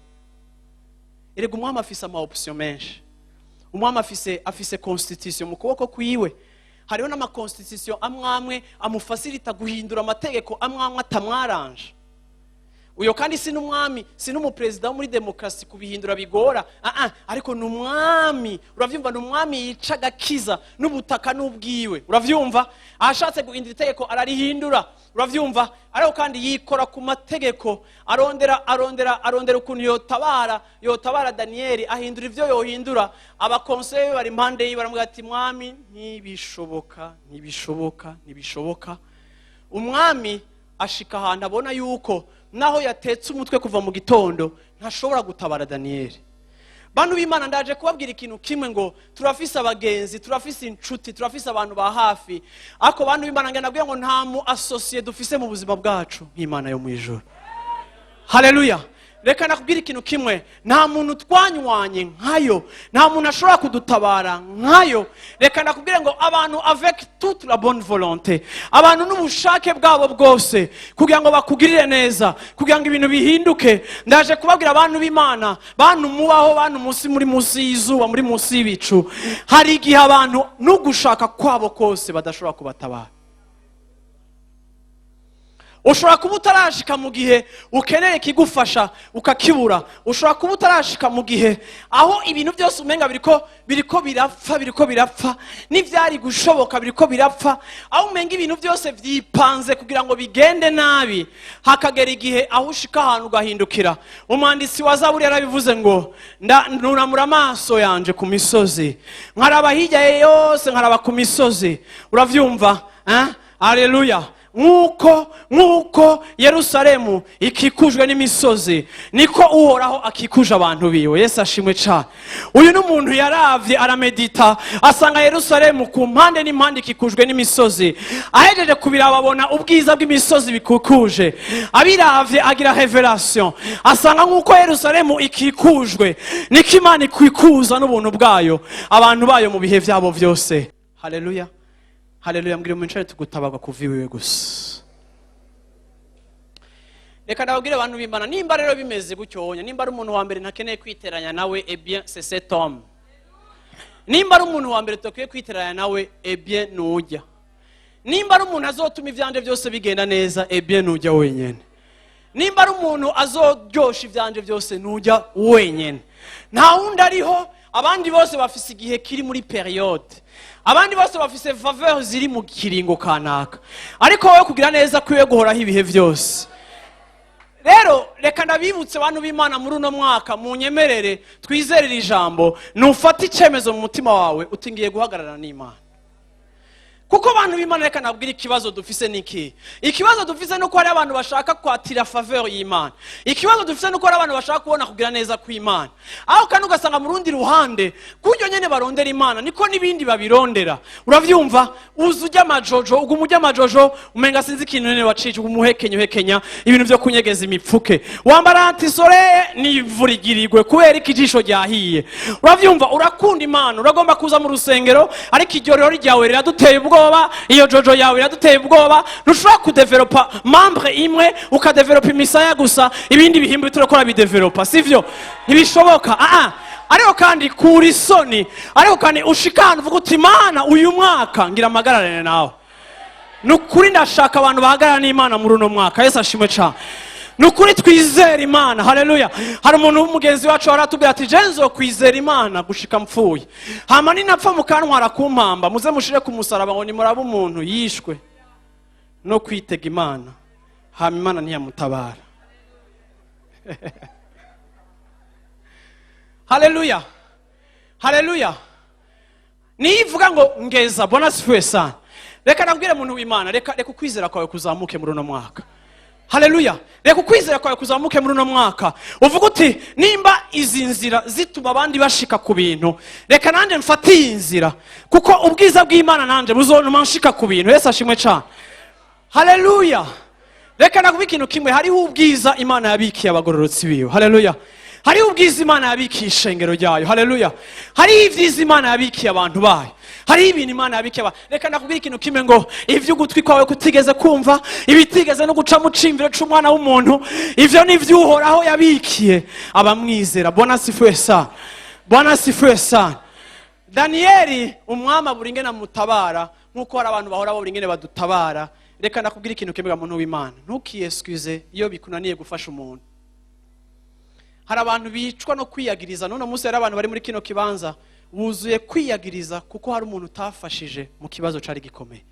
B: Erega umwami afise ama option menshi. Umwami afise constitution mu kuboko kwiwe. Hariho n'amaconstitution amwe amwe amufacilita guhindura amategeko amwe amwe atamwaranje. Uyo kandi si n'umwami, si n'umuperezida wo muri demokarasi kubihindura bigora. Ah, ah, ariko ni umwami, uravyumva? Ni umwami yica agakiza n'ubutaka n'ubwiwe, uravyumva? Ashatse guhindura itegeko ararihindura, uravyumva? Ariko kandi yikora ku mategeko, arondera, arondera, arondera ukuntu yotabara Daniyeli, ahindura ivyo yohindura. Abakonseye be bari impande yiwe baramubwira ati: "Mwami, ntibishoboka, ntibishoboka, ntibishoboka." Umwami ashika ahantu abona yuko naho yatetse umutwe kuva mu gitondo ntashobora gutabara Daniyeli. Bantu b'Imana, ndaje kubabwira ikintu kimwe, ngo turafise abagenzi, turafise inshuti, turafise abantu ba hafi, ariko bantu b'Imana, ngenda nabwiye ngo nta mu associé dufise mu buzima bwacu nk'Imana yo mu ijuru. Haleluya! Reka nakubwira ikintu kimwe: nta muntu twanywanye nkayo, nta muntu ashobora kudutabara nkayo. Reka nakubwire ngo abantu, avec toute la bonne volonté, abantu n'ubushake bwabo bwose kugira ngo bakugirire neza, kugira ngo ibintu bihinduke, ndaje kubabwira, abantu b'Imana, bantu mubaho, bantu munsi muri munsi y'izuba, muri munsi y'ibicu, hari igihe abantu n'ugushaka kwabo kose badashobora kubatabara. Ushobora kuba utarashika mu gihe ukeneye ikigufasha ukakibura. Ushobora kuba utarashika mu gihe aho ibintu byose umenga biriko birapfa, biriko birapfa, n'ivyari gushoboka biriko birapfa, aho umenga ibintu byose vyipanze kugira ngo bigende nabi, hakagera igihe aho ushika ahantu ugahindukira. Umwanditsi wa Zaburi yarabivuze ngo: "Nunamura amaso yanje ku misozi, nkaraba hirya yose, nkaraba ku misozi." Uravyumva, eh? Aleluya! Nk'uko Yerusalemu ikikujwe n'imisozi, niko Uhoraho akikuje abantu biwe. Yesu ashimwe cyane. Uyu ni umuntu yaravye, aramédita, asanga Yerusalemu ku mpande n'impande ikikujwe n'imisozi. Ahejeje kubiraba, abona ubwiza bw'imisozi bikikuje. Abiravye, agira révélation, asanga nk'uko Yerusalemu ikikujwe, niko Imana ikwikuza n'ubuntu bwayo abantu bayo mu bihe byabo byose. Haleluya, haleluya! Mbwira umwicaye tugutabarwa kuva iwiwe gusa. Reka nakubwire ikintu kimwe: Reka ndababwire abantu b'Imana, nimba rero bimeze gutyo wonya, nimba ari umuntu wa mbere ntakeneye kwiteranya nawe, eh bien, c'est cet homme. Nimba ari umuntu wa mbere tudakwiye kwiteranya nawe, eh bien, nujya. Nimba ari umuntu azotuma ivyanje byose bigenda neza, eh bien, nujya wenyene. Nimba ari umuntu azoryosha ivyanje byose, nujya wenyene, nta wundi ariho. Abandi bose bafise igihe kiri muri période, abandi bose bafise faveur ziri mu kiringo kanaka, ariko wowe kugira neza kwiwe guhoraho ibihe byose. Rero reka ndabibutse, bantu b'Imana, muri uno mwaka munyemerere twizerere ijambo. Nufate icyemezo mu mutima wawe uti: "Ngiye guhagarara n'Imana." Kuko abantu b'Imana, reka nabwire, ikibazo dufise ni iki? Ikibazo dufise ni uko hari abantu bashaka kwatira faveur y'Imana. Ikibazo dufise ni uko hari abantu bashaka kubona kugira neza kw'Imana, aho kandi ugasanga mu rundi ruhande kuryo nyene barondera Imana niko n'ibindi babirondera. Uravyumva, uza ujya amajojo, uguma ujya amajojo, umenga sinzi ikintu nyene waciye, uguma uhekenya uhekenya ibintu vyo kunyegeza imipfuke, wambara antisoleil n'imvura igirigwe kubera ko ijisho ryahiye. Uravyumva, urakunda Imana, uragomba kuza mu rusengero, ariko iryo rero ryawe riraduteye ubwoba, iyo jojo yawe iraduteye ubwoba. Ntushobora kudevelopa membre imwe, ukadevelopa imisaya gusa, ibindi bihimba turakora bidevelopa, sivyo? Ntibishoboka. Ah, ariko kandi kura isoni, ariko kandi ushika ahantu uvuga uti: "Imana, uyu mwaka ngira amagararane nawe." Ni ukuri, ndashaka abantu bahagarara n'Imana muri uno mwaka. Yesu ashimwe cyane. Ni ukuri, twizere Imana. Haleluya. Hari umuntu w'umugenzi wacu aratubwira ati: "Jenzo kwizera Imana gushika mpfuye, hama ninapfa mukantwara kumpamba, muze mushire ku musaraba ngo nimurabe umuntu yishwe no kwitega Imana, hama Imana ntiyamutabara." Haleluya, haleluya. Niyo ivuga ngo ngeza. Bwana asifiwe sana. Reka nabwire muntu w'Imana, reka ukwizera kwawe kuzamuke muri uno mwaka. Haleluya. Reka ukwizera kwawe kuzamuke muri uno mwaka, uvuga uti: "Nimba izi nzira zituma abandi bashika ku bintu, reka nanjye mfate iyi nzira, kuko ubwiza bw'Imana nanjye buzonuma nshika ku bintu." Yesu ashimwe cyane. Haleluya. Reka nakuba ikintu kimwe: hariho ubwiza Imana yabikiye abagororotsi biwe. Haleluya. Hariho ubwiza Imana yabikiye ishengero ryayo. Haleluya. Hariho ibyiza Imana yabikiye abantu bayo, hariho ibintu Imana yabikiye abantu. Reka nakubwira ikintu kimwe ngo ibyo ugutwi kwawe kutigeze kumva, ibitigeze no guca mu cimviro c'umwana w'umuntu, ivyo ni ivy'Uhoraho yabikiye abamwizera. Bwana asifiwe sana, Bwana asifiwe sana. Daniyeli, umwami abura ingene amutabara, nk'uko hari abantu bahora babura ingene badutabara. Reka nakubwira ikintu kimwe, muntu w'Imana: ntukiyesikuze iyo bikunaniye gufasha umuntu. Hari abantu bicwa no kwiyagiriza. None munsi hari abantu bari muri kino kibanza buzuye kwiyagiriza kuko hari umuntu utafashije mu kibazo cari gikomeye.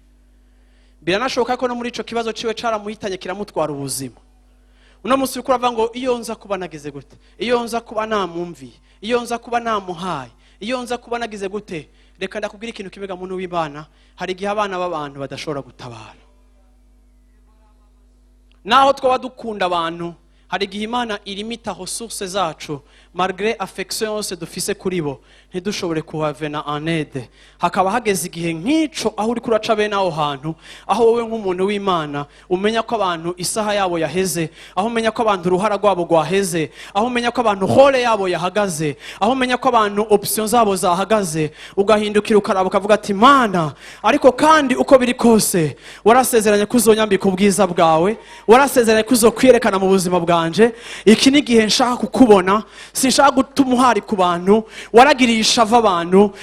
B: Biranashoboka ko no muri ico kibazo ciwe caramuhitanye, kiramutwara ubuzima. Uno munsi uriko uravuga ngo: "Iyo nza kuba nagize gute, iyo nza kuba namumviye, iyo nza kuba namuhaye, iyo nza kuba nagize gute." Reka ndakubwira ikintu kimwe, muntu w'Imana: hari igihe abana b'abantu badashobora gutabara. Naho twaba dukunda abantu, hari igihe Imana irimita ressources zacu, malgré affection yose dufise kuri bo, ntidushobore kuhavena en aide. Hakaba hageze igihe nk'ico aho uri kuraca bene aho hantu, aho wowe nk'umuntu w'Imana umenya ko abantu isaha yabo yaheze, aho umenya ko abantu uruhara rwabo rwaheze, aho umenya ko abantu rôle yabo yahagaze, aho umenya ko abantu option zabo zahagaze, ugahindukira ukaraba ukavuga ati: "Mana, ariko kandi uko biri kose warasezeranye ko uzonyambika ubwiza bwawe, warasezeranye ko uzokwiyerekana mu buzima bwanje. Iki ni igihe nshaka kukubona, sinshaka gutuma uhari ku bantu." Waragiriye ishavu abantu,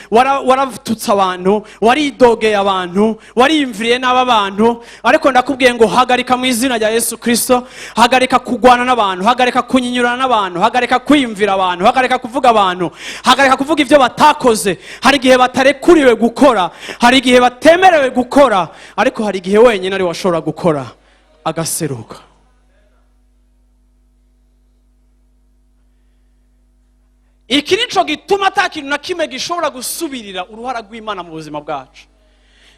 B: waratutse abantu, waridogeye abantu, wariyumviriye nabi abantu, ariko ndakubwiye ngo hagarika mu izina rya Yesu Kirisito. Hagarika kurwana n'abantu, hagarika kunyinyurana n'abantu, hagarika kwiyumvira abantu, hagarika kuvuga abantu, hagarika kuvuga ibyo batakoze. Hari igihe batarekuriwe gukora, hari igihe batemerewe gukora, ariko hari igihe wenyine ari washobora gukora agaseruka. Iki nico gituma ata kintu na kimwe gishobora gusubirira uruhara rw'Imana mu buzima bwacu.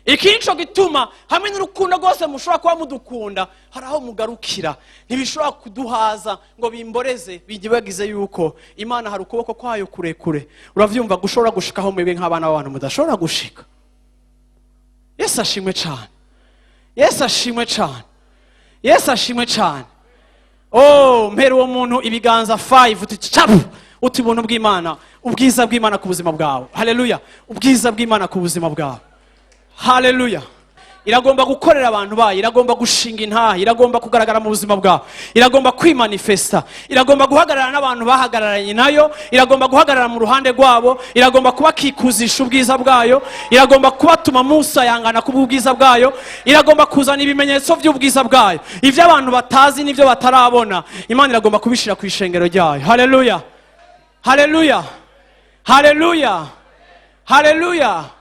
B: Iki nico gituma hamwe n'urukundo rwose mushobora kuba mudukunda, hari aho mugarukira, ntibishobora kuduhaza ngo bimboreze bigibagize yuko Imana hari ukuboko kwayo kurekure, uravyumva, gushobora gushikaho mwebwe nk'abana b'abantu mudashobora gushika. Yesu ashimwe cyane, Yesu ashimwe cyane, Yesu ashimwe cyane. Oh, mpera uwo muntu ibiganza 5, uti capu, uti: "Ubuntu bw'Imana, ubwiza bw'Imana ku buzima bwawe." Haleluya. Ubwiza bw'Imana ku buzima bwawe. Haleluya. Iragomba gukorera abantu bayo, iragomba gushinga intaha, iragomba kugaragara mu buzima bwawe, iragomba kwimanifesta, iragomba guhagarara n'abantu bahagararanye nayo, iragomba guhagarara mu ruhande rwabo, iragomba kubakikuzisha ubwiza bwayo, iragomba kubatuma musayangana kubw'ubwiza bwayo, iragomba kuzana ibimenyetso by'ubwiza bwayo. Ibyo abantu batazi n'ibyo batarabona, Imana iragomba kubishyira ku ishengero ryayo. Haleluya, haleluya, haleluya, haleluya!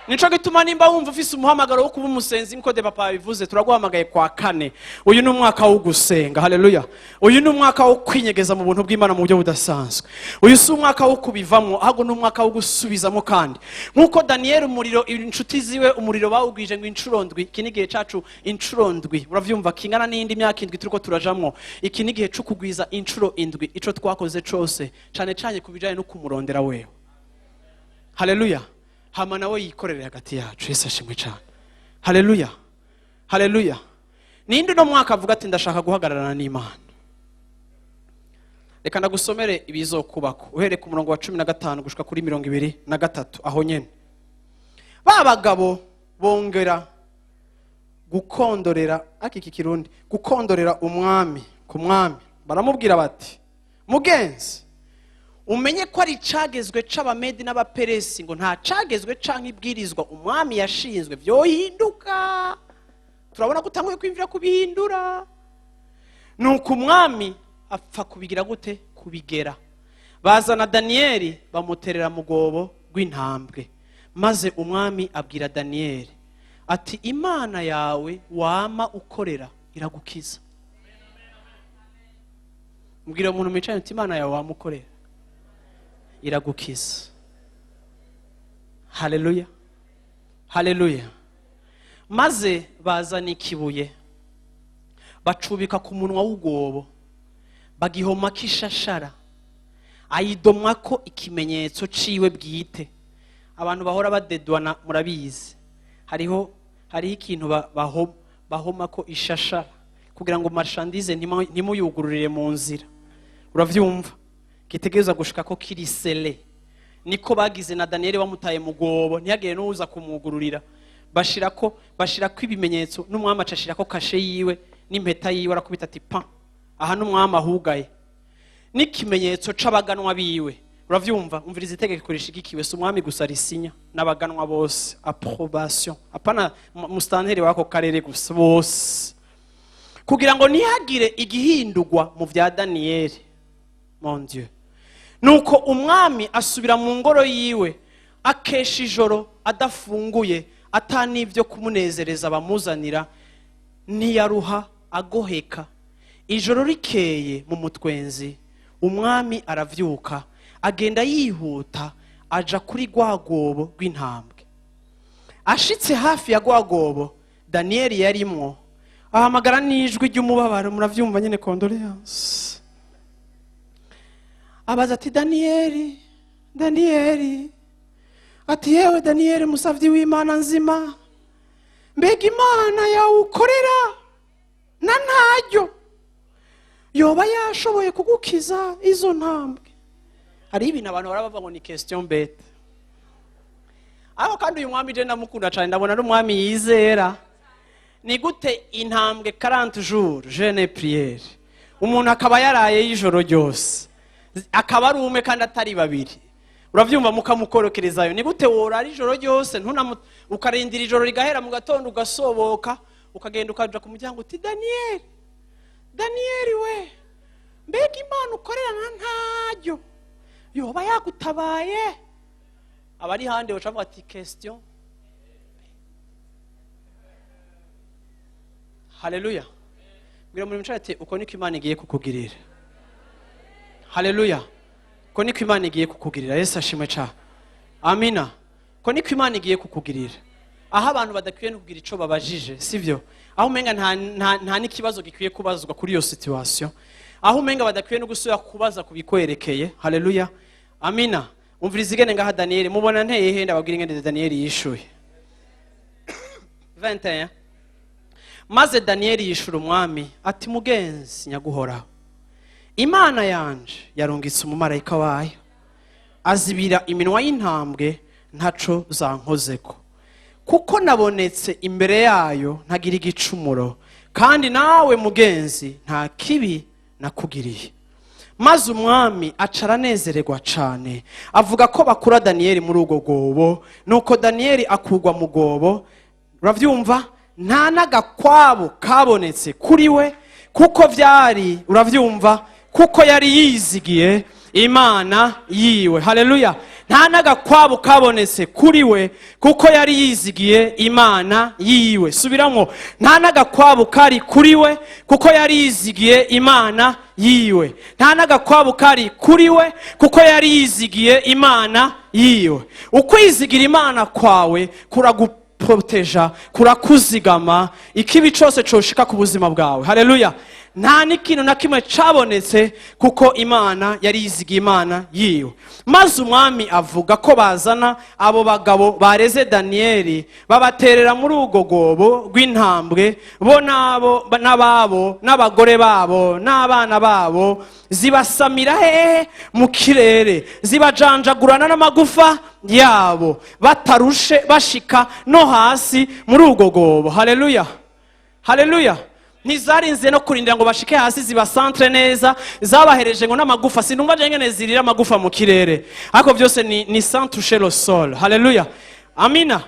B: Nico gituma nimba wumva ufise umuhamagaro wo kuba umusenzi, nkuko de papa yabivuze, turaguhamagaye kwa kane. Uyu ni umwaka wo gusenga. Haleluya! Uyu ni umwaka wo kwinyegeza mu buntu bw'Imana mu buryo budasanzwe. Uyu si umwaka wo kubivamo, ahubwo ni umwaka wo gusubizamo. Kandi nk'uko Daniyeli umuriro, inshuti ziwe umuriro bawugwije ngo inshuro ndwi, iki ni igihe cacu inshuro ndwi. Uravyumva, kingana n'iyindi myaka 7 turiko turajamwo. Iki ni igihe co kugwiza inshuro 7 ico twakoze cose, cane cane ku bijanye no kumurondera wewe. Haleluya! Hama nawe yikorere hagati yacu. Yesu ashimwe cyane. Haleluya, haleluya! Ninde uno mwaka avuga ati: "Ndashaka guhagararana n'Imana"? Reka ndagusomere ibizokubako uhereye ku murongo wa 15 gushika kuri 23. Aho nyene ba bagabo bongera gukondorera, ariko iki Kirundi, gukondorera umwami ku mwami, baramubwira bati: "Mugenzi, umenye ko ari icagezwe c'Abamedi n'Abaperesi, ngo nta cagezwe canke ibwirizwa umwami yashinzwe vyohinduka. Turabona ko utanguye kwiyumvira kubihindura." Nuko umwami apfa kubigira gute? Kubigera. Bazana Daniyeli, bamuterera mu rwobo rw'intambwe. Maze umwami abwira Daniyeli ati: "Imana yawe wama ukorera iragukiza." Mbwira umuntu mwicaye uti: "Imana yawe wama ukorera iragukiza." Haleluya, haleluya! Maze bazana ikibuye, bacubika ku munwa w'urwobo, bagihomako ishashara, ayidomwako ikimenyetso ciwe bwite. Abantu bahora badedwana murabizi, hariho ikintu bahomako ishashara kugira ngo marchandise ntimuyugururire mu nzira. Uravyumva, gitegerezwa gushika ko kiri scellé. Niko bagize na Daniyeli, bamutaye mu rwobo, ntihagire n'uza kumwugururira. Bashirako ibimenyetso, n'umwami aca ashirako cachet yiwe n'impeta yiwe, arakubita ati: "Pa, aha n'umwami ahugaye," n'ikimenyetso c'abaganwa biwe. Uravyumva, umviriza itegeko rishigikiwe. Si umwami gusa risinya, n'abaganwa bose, approbation, apana musitanteri w'ako karere gusa, bose, kugira ngo ntihagire igihindurwa mu vya Daniyeli. Mon Dieu! Nuko umwami asubira mu ngoro yiwe, akesha ijoro adafunguye, ata n'ibyo kumunezereza bamuzanira. Ntiyaruha agoheka. Ijoro rikeye mu mutwenzi, umwami aravyuka, agenda yihuta, aja kuri rwa rwobo rw'intambwe. Ashitse hafi ya rwa rwobo Daniyeli yarimwo, ahamagara n'ijwi ry'umubabaro. Muravyumva nyine, condoléances. Abaza ati: "Daniyeli, Daniyeli," ati: "Yewe Daniyeli, musavyi w'Imana nzima, mbega Imana yawukorera na ntaryo yoba yashoboye kugukiza izo ntambwe?" Hariho ibintu abantu bahora bavuga ngo ni question bête, ariko kandi uyu mwami je ndamukunda cyane, ndabona ari umwami yizera. Ni gute intambwe 40 jours jeûne, prière, umuntu akaba yaraye y'ijoro ryose, akaba ari umwe kandi atari babiri? Urabyumva, mukamukorokerezayo. Ni gute worara ijoro ryose, ukarindira ijoro rigahera, mu gatondo ugasoboka, ukagenda, ukaja ku muryango uti: "Daniyeli, Daniyeli we, mbega Imana ukorera na ntaryo yoba yagutabaye?" Abari hande baca bavuga ati: "Question." Haleluya! Mbwira muri mwicaye ati: "Uko niko Imana igiye kukugirira." Haleluya! Uko niko Imana igiye kukugirira. Yesu ashimwe cyane. Amina. Uko niko Imana igiye kukugirira. Aho abantu badakwiye no kugira ico babajije, sivyo? Aho umenga nta n'ikibazo gikwiye kubazwa kuri iyo situation, aho umenga badakwiye no gusubira kubaza ku bikwerekeye. Haleluya, amina! Umviriza igene ngaha Daniyeli, mubona nteye henda, ababwira ingene Daniyeli yishuye. 21. Maze Daniyeli yishura umwami ati: "Mugenzi nyaguhoraho, Imana yanje yarungitse umumarayika wayo, azibira iminwa y'intambwe, ntaco zankozeko." Kuko nabonetse imbere yayo ntagira igicumuro, kandi nawe mugenzi, nta kibi nakugiriye." Maze umwami aca aranezererwa cane, avuga ko bakura Daniyeli muri urwo rwobo. Nuko Daniyeli akurwa mu rwobo, uravyumva, nta n'agakwabo kabonetse kuri we, kuko vyari, uravyumva, kuko yari yizigiye Imana yiwe. Haleluya! Nta n'agakwabo kabonetse kuri we, kuko yari yizigiye Imana yiwe. Subiramo: nta n'agakwabo kari kuri we, kuko yari yizigiye Imana yiwe. Nta n'agakwabo kari kuri we, kuko yari yizigiye Imana yiwe. Ukwizigira Imana kwawe kuraguproteja, kurakuzigama ikibi cyose coshika ku buzima bwawe. Haleluya! Nta n'ikintu na kimwe cabonetse, kuko Imana yari yizigiye Imana yiwe. Maze umwami avuga ko bazana abo bagabo bareze Daniyeli, babaterera muri urwo rwobo rw'intambwe, bo n'abo n'ababo n'abagore babo n'abana babo. Zibasamira hehe? Mu kirere. Zibajanjagurana n'amagufa yabo, batarushe bashika no hasi muri urwo rwobo. Haleluya, haleluya! Ntizarinze no kurindira ngo bashike hasi zibasantre neza, zabahereje ngo n'amagufa. Sinumva je ngene zirira amagufa mu kirere, ariko byose ni sans toucher le sol. Haleluya, amina!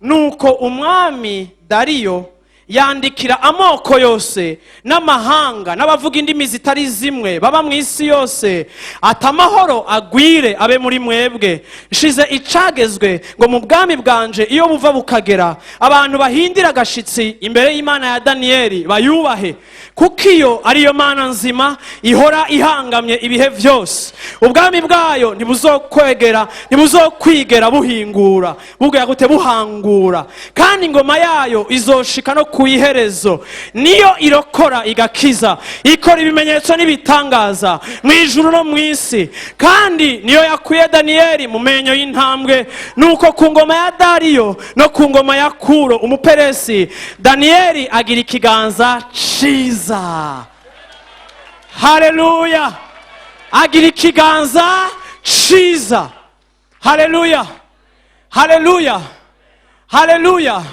B: Nuko umwami Dariyo yandikira amoko yose n'amahanga n'abavuga indimi zitari zimwe baba mu isi yose, ati: "Amahoro agwire abe muri mwebwe. Nshize icagezwe ngo mu bwami bwanje, iyo buva bukagera, abantu bahindira agashitsi imbere y'Imana ya Daniyeli, bayubahe, kuko iyo ariyo Mana nzima ihora ihangamye ibihe byose. Ubwami bwayo ntibuzokwegera, ntibuzokwigera buhingura, bubwira gute, buhangura, kandi ingoma yayo izoshika no ku iherezo. Niyo irokora igakiza, ikora ibimenyetso n'ibitangaza mu ijuru no mu isi, kandi niyo yakuye Daniyeli mu menyo y'intambwe." Nuko ku ngoma ya Dariyo no ku ngoma ya Kuro Umuperesi, Daniyeli agira ikiganza ciza. Haleluya! Agira ikiganza ciza. Haleluya, haleluya, haleluya!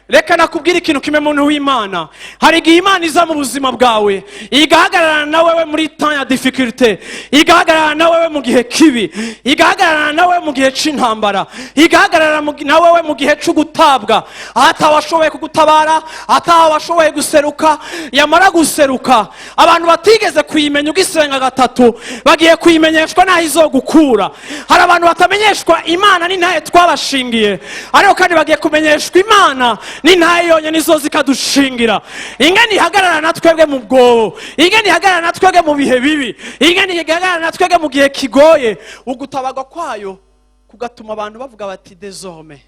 B: Reka nakubwira ikintu kimwe, muntu w'Imana. Hari igihe Imana iza mu buzima bwawe, igahagararana na wewe muri temps ya difficulté, igahagararana na wewe mu gihe kibi, igahagararana na wewe mu gihe c'intambara, igahagarara na wewe mu gihe c'ugutabwa, atawashoboye kugutabara, atawashoboye guseruka. Yamara guseruka, abantu batigeze kuyimenya ugisenga gatatu bagiye kuyimenyeshwa n'aho izogukura. Hari abantu batamenyeshwa Imana n'intahe twabashingiye, ariko kandi bagiye kumenyeshwa Imana n'intahe yonyine izo zikadushingira. Ingene ihagarara na twebwe mu bwobo, ingene ihagarara na twebwe mu bihe bibi, ingene ihagarara na twebwe mu gihe kigoye, ugutabarwa kwayo kugatuma abantu bavuga bati: "Désormais,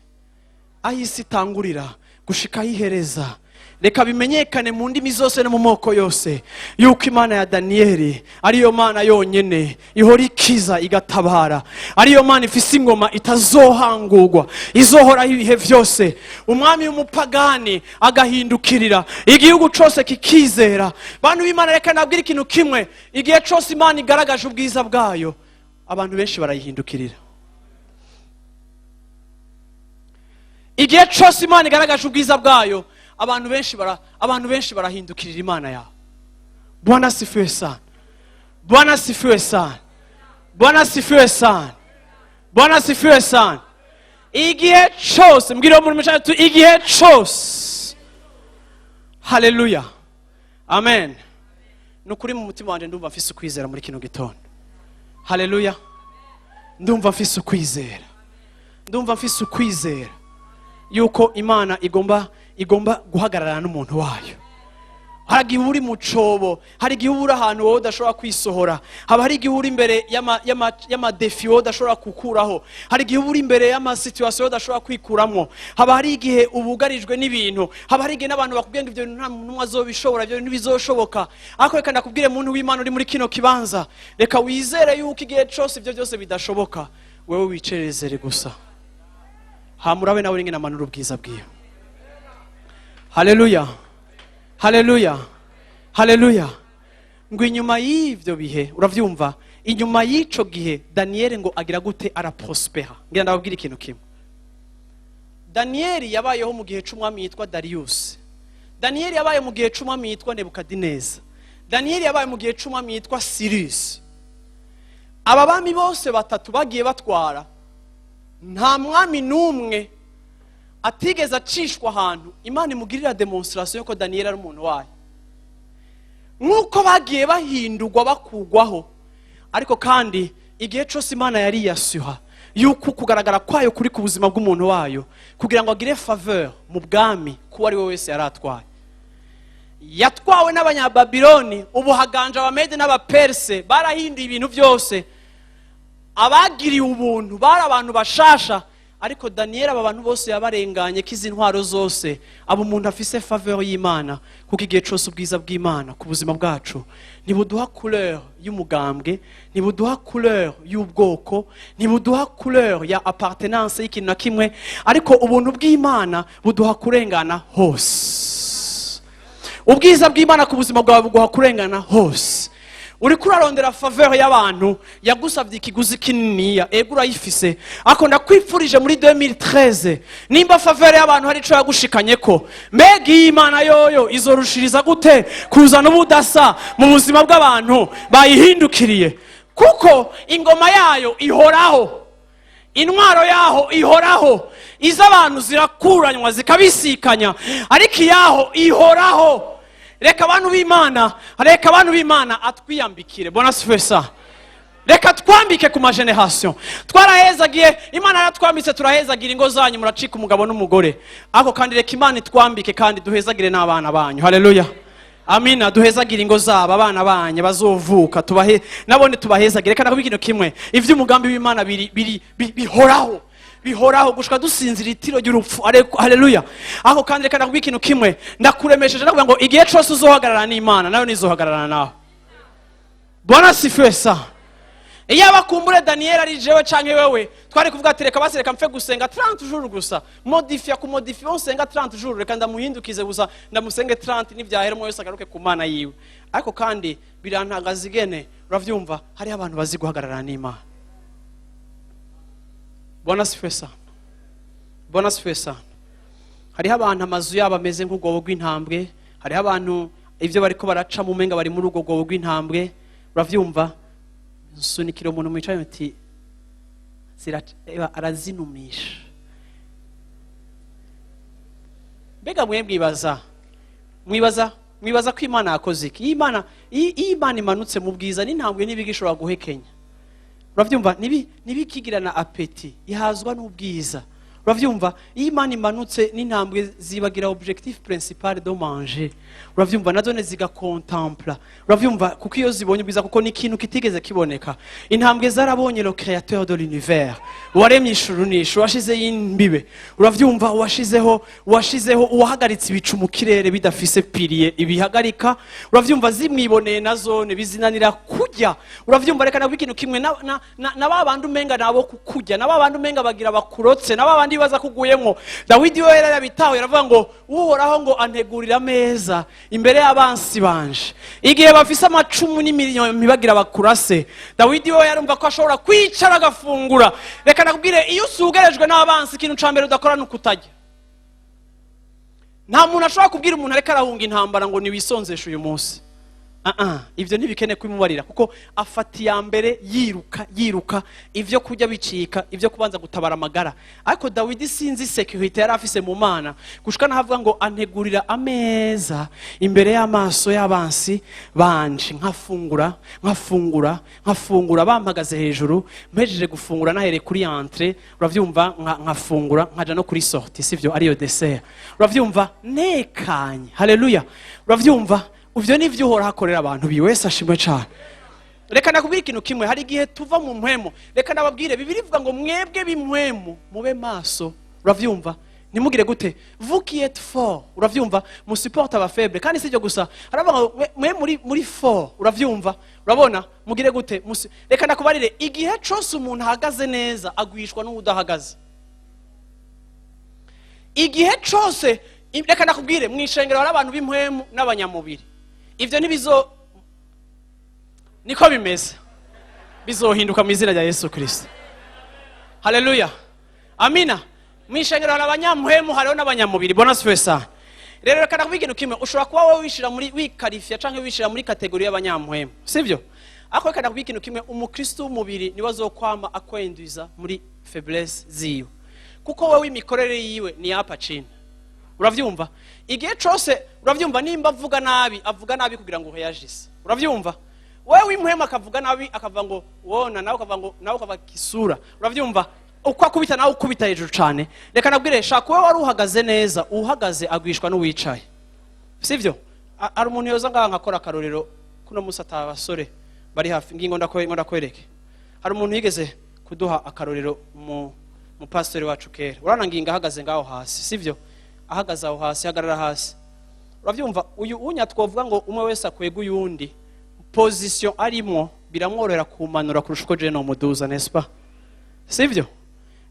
B: aho isi itangurira gushika aho ihereza, reka bimenyekane mu ndimi zose no mu moko yose yuko Imana ya Daniyeli ariyo Mana yonyine ihora ikiza igatabara, ariyo Mana ifise ingoma itazohangurwa, izohoraho ibihe byose." Umwami w'umupagani agahindukirira, igihugu cyose kikizera. Bantu b'Imana, reka nabwire ikintu kimwe: igihe cyose Imana igaragaje ubwiza bwayo, abantu benshi barayihindukirira. Igihe cyose Imana igaragaje ubwiza bwayo, abantu benshi barahindukirira Imana yawe. Bwana asifiwe sana! Bwana asifiwe sana! Bwana asifiwe sana! Bwana asifiwe sana! Igihe cyose, mbwira muri mucacu, igihe cyose. Haleluya, amen! Ni ukuri, mu mutima wanjye ndumva mfise ukwizera muri kino gitondo. Haleluya! Ndumva mfise ukwizera, ndumva mfise ukwizera yuko Imana igomba guhagararana n'umuntu wayo. Hari igihe uba uri mu cobo, hari igihe uba uri ahantu wowe udashobora kwisohora, haba hari igihe uri imbere y'ama défis wowe udashobora gukuraho, hari igihe uba uri imbere y'ama situations wowe udashobora kwikuramo, haba hari igihe ubugarijwe n'ibintu, haba hari igihe n'abantu bakubwiye ngo ibyo bintu nta muntu n'umwe azobishobora, ibyo bintu ntibizoshoboka. Ariko reka ndakubwire, muntu w'Imana uri muri kino kibanza, reka wizere yuko igihe cyose ibyo byose bidashoboka, wewe wicerezere gusa, hamurabe nawe ringene amanura ubwiza bwiwe. Haleluya, haleluya, haleluya! Ngo inyuma y'ibyo bihe, urabyumva, inyuma y'ico gihe, Daniyeli ngo agira gute? Araprospera. Ngira ndababwira ikintu kimwe. Daniyeli yabayeho mu gihe c'umwami yitwa Dariyusi. Daniyeli yabaye mu gihe c'umwami yitwa Nebukadineza. Daniyeli yabaye mu gihe c'umwami yitwa Sirisi. Aba bami bose batatu bagiye batwara, nta mwami n'umwe atigeze acishwa ahantu Imana imugirira démonstration yuko Daniyeli ari umuntu wayo. Nk'uko bagiye bahindurwa, bakugwaho, ariko kandi igihe cyose Imana yari yasuha yuko kugaragara kwayo kuri ku buzima bw'umuntu wayo, kugira ngo agire faveur mu bwami kuwo ari we wese yari atwaye. Yatwawe n'Abanyababiloni, ubu haganje Abamede n'Abaperse, barahinduye ibintu byose. Abagiriye ubuntu bari abantu bashasha, ariko Daniyeli aba bantu bose yabarenganye ko izi ntwaro zose, aba umuntu afise faveur y'Imana. Kuko igihe cyose ubwiza bw'Imana ku buzima bwacu ntibuduha couleur y'umugambwe, ntibuduha couleur y'ubwoko, ntibuduha couleur ya appartenance y'ikintu na kimwe, ariko ubuntu bw'Imana buduha kurengana hose. Ubwiza bw'Imana ku buzima bwawe buguha kurengana hose. Uriko urarondera faveur y'abantu, yagusabye ikiguzi kininiya. Ego, urayifise, ariko ndakwifurije muri 2013, nimba faveur y'abantu hari ico yagushikanye ko, mbega iyi Imana yoyo izorushiriza gute kuzana ubudasa mu buzima bw'abantu bayihindukiriye? Kuko ingoma yayo ihoraho, intwaro yaho ihoraho. Iz'abantu zirakuranywa, zikabisikanya, ariko iyaho ihoraho. Reka abantu b'Imana, reka abantu b'Imana atwiyambikire. Bona sifesa, reka twambike ku ma générations. Twarahezagiye, Imana yaratwambitse, turahezagira ingo zanyu, muracika umugabo n'umugore. Ariko kandi reka Imana itwambike kandi duhezagire n'abana banyu. Haleluya, amina. Duhezagire ingo zabo, abana banyu bazovuka, tubahe nabone, tubahezagire. Reka nakubwira ikintu kimwe: ivy'umugambi w'Imana biri biri bihoraho, bihoraho gushika dusinzira itiro ry'urupfu. Haleluya. Aho kandi reka nakubwira ikintu kimwe, ndakuremesheje, ndakuvuga ngo igihe cose uzohagarara n'Imana, nayo nizohagararana nawe. Bwana sifiwe sa. Iyo abakumbure Daniyeli ari jewe canke wewe, twari kuvuga ati: "Reka basi, reka mpfe gusenga 30 jours gusa, modifia ku modifia, nsenga 30 jours, reka ndamuhindukize gusa, ndamusenge 30, nivyahera umwe wese agaruke ku Mana yiwe." Ariko kandi birantangaza igene, uravyumva, hariho abantu bazi guhagararana n'Imana. Bwana sifiwe sana, Bwana sifiwe sana. Hariho abantu amazu yabo ameze nk'urwobo rw'intambwe. Hariho abantu ibyo bariko baraca mu menga bari muri urwo rwobo rw'intambwe. Uravyumva, nsunikira umuntu mwicaye uti eba, arazinumisha. Mbega mwe mwibaza ko Imana yakoze iki? Iyo Imana imanutse mu bwiza n'intambwe n'ibiga ishobora guhekenya. Uravyumva, ntibikigirana appétit, ihazwa n'ubwiza. Uravyumva, iyo Imana imanutse n'intambwe zibagira objectif principal de manger. Uravyumva, nazone zigakontempla. Uravyumva, kuko iyo zibonye ubwiza, kuko ni ikintu kitigeze kiboneka. Intambwe zarabonye le créateur de l'univers, waremye ijuru n'isi, washizeho imbibe. Uravyumva, washizeho uwahagaritse ibicu mu kirere bidafise pilier ibihagarika. Uravyumva, zimwiboneye na zone bizinanira kurya. Uravyumva, reka nabwo ikintu kimwe, na ba bandi umenga nabo kukurya, na ba bandi umenga bagira bakurotse, na ba bandi bibaza kuguyemwo, Dawidi we yarabitaho, yaravuga ngo: "Uhoraho ngo antegurira ameza imbere y'abansi banje." Igihe bafise amacumu n'imiliyoni bagira bakurase, Dawidi we yarumva ko ashobora kwicara agafungura. Reka nakubwire, iyo usugerejwe n'abansi, ikintu ca mbere udakora ni ukutarya. Nta muntu ashobora kubwira umuntu ariko arahunga intambara ngo niwisonzeshe uyu munsi. Ah ah, ibyo ntibikene kubimubarira, kuko afata iya mbere yiruka, yiruka, ibyo kurya bicika ibyo kubanza gutabara amagara. Ariko Dawidi, sinzi sécurité yari afise mu Mana, gushika naho avuga ngo: "Antegurira ameza imbere y'amaso y'abansi banje, nkafungura, nkafungura, nkafungura, bampagaze hejuru." Mpejeje gufungura, nahereye kuri entrée, uravyumva, nkafungura nkaja no kuri sortie, sivyo, ariyo dessert. Uravyumva, ntekanye. Haleluya. Uravyumva, ivyo nivyo Uhoraho akorera abantu biwe. Wese ashimwe cane. Reka nakubwira ikintu kimwe: hari igihe tuva mu mpwemu. Reka nababwire, Bibiri ivuga ngo: "Mwebwe b'impwemu mube maso." Uravyumva, ntimugire gute, vous qui êtes fort, uravyumva, musupporte aba faibles. Kandi sibyo gusa, haravuga ngo mwe muri fort. Uravyumva, urabona, mugire gute? Reka nakubarire, igihe cose umuntu ahagaze neza agwishwa n'uwudahagaze. Igihe cose, reka nakubwire, mu ishengero hari abantu b'impwemu n'abanyamubiri. Ivyo ntibizo, niko bimeze, bizohinduka mu izina rya Yesu Kirisito. Haleluya, amina. Mu ishengero hari abanyamuhemu, hariho n'abanyamubiri. Bwana asifiwe sana. Rero reka nakubwira ikintu kimwe: ushobora kuba wowe wishira muri wikarifiya canke wishira muri catégorie y'abanyamuhemu, sibyo? Ariko reka nakubwira ikintu kimwe: umukristo w'umubiri niwe azokwama akwenduza muri faiblesse ziwe, kuko wowe imikorere yiwe ni yapa chini. Uravyumva? Igihe cose, uravyumva, nimba avuga nabi, avuga nabi kugira ngo uheyajise. Uravyumva? Wewe w'imuhemu akavuga nabi, akavuga ngo wona, nawe ukavuga ngo, nawe ukavuga kisura. Uravyumva? Uko akubita, nawe ukubita hejuru cane. Reka nabwire, shaka wowe wari uhagaze neza, uhagaze agwishwa n'uwicaye, sivyo? Hari umuntu yoza ngaha nkakora akarorero kuno musi ata basore bari hafi ngingo ngo ndakwereke. Hari umuntu yigeze kuduha akarorero mu mupasitori wacu kera. Urabona ngingo ahagaze ngaho hasi, sivyo? Ahagaze aho hasi, hagarara hasi. Uravyumva? Uyu unya twovuga ngo umwe wese akwega uyundi, position arimo biramworohera kumanura kurusha uko je nomuduza, n'est-ce pas? Sivyo?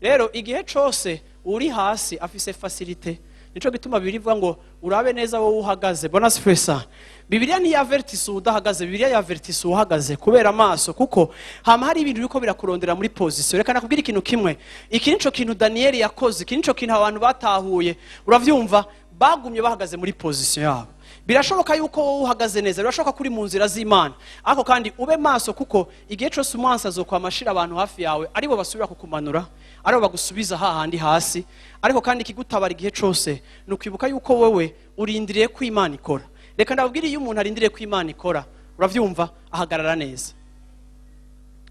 B: Rero igihe cose uri hasi afise facilité. Nico gituma Bibiliya ivuga ngo urabe neza wowe uhagaze. Bwana asifiwe sana. Bibiliya ntiyavertisa udahagaze, Bibiliya yavertisa uhagaze kubera amaso, kuko hama hari ibintu biriko birakurondera muri position. Reka nakubwira ikintu kimwe: iki nico kintu Daniyeli yakoze, iki nico kintu abantu batahuye. Uravyumva? Bagumye bahagaze muri position yabo. Birashoboka yuko wowe uhagaze neza, birashoboka ko uri mu nzira z'Imana, ariko kandi ube maso, kuko igihe cyose umwansi azokwama ashira abantu hafi yawe aribo basubira kukumanura, aribo bagusubiza hahandi hasi. Ariko kandi ikigutabara igihe cyose ni ukwibuka yuko wowe urindiriye ko Imana ikora. Reka ndababwire, iyo umuntu arindiriye ko Imana ikora, uravyumva, ahagarara neza,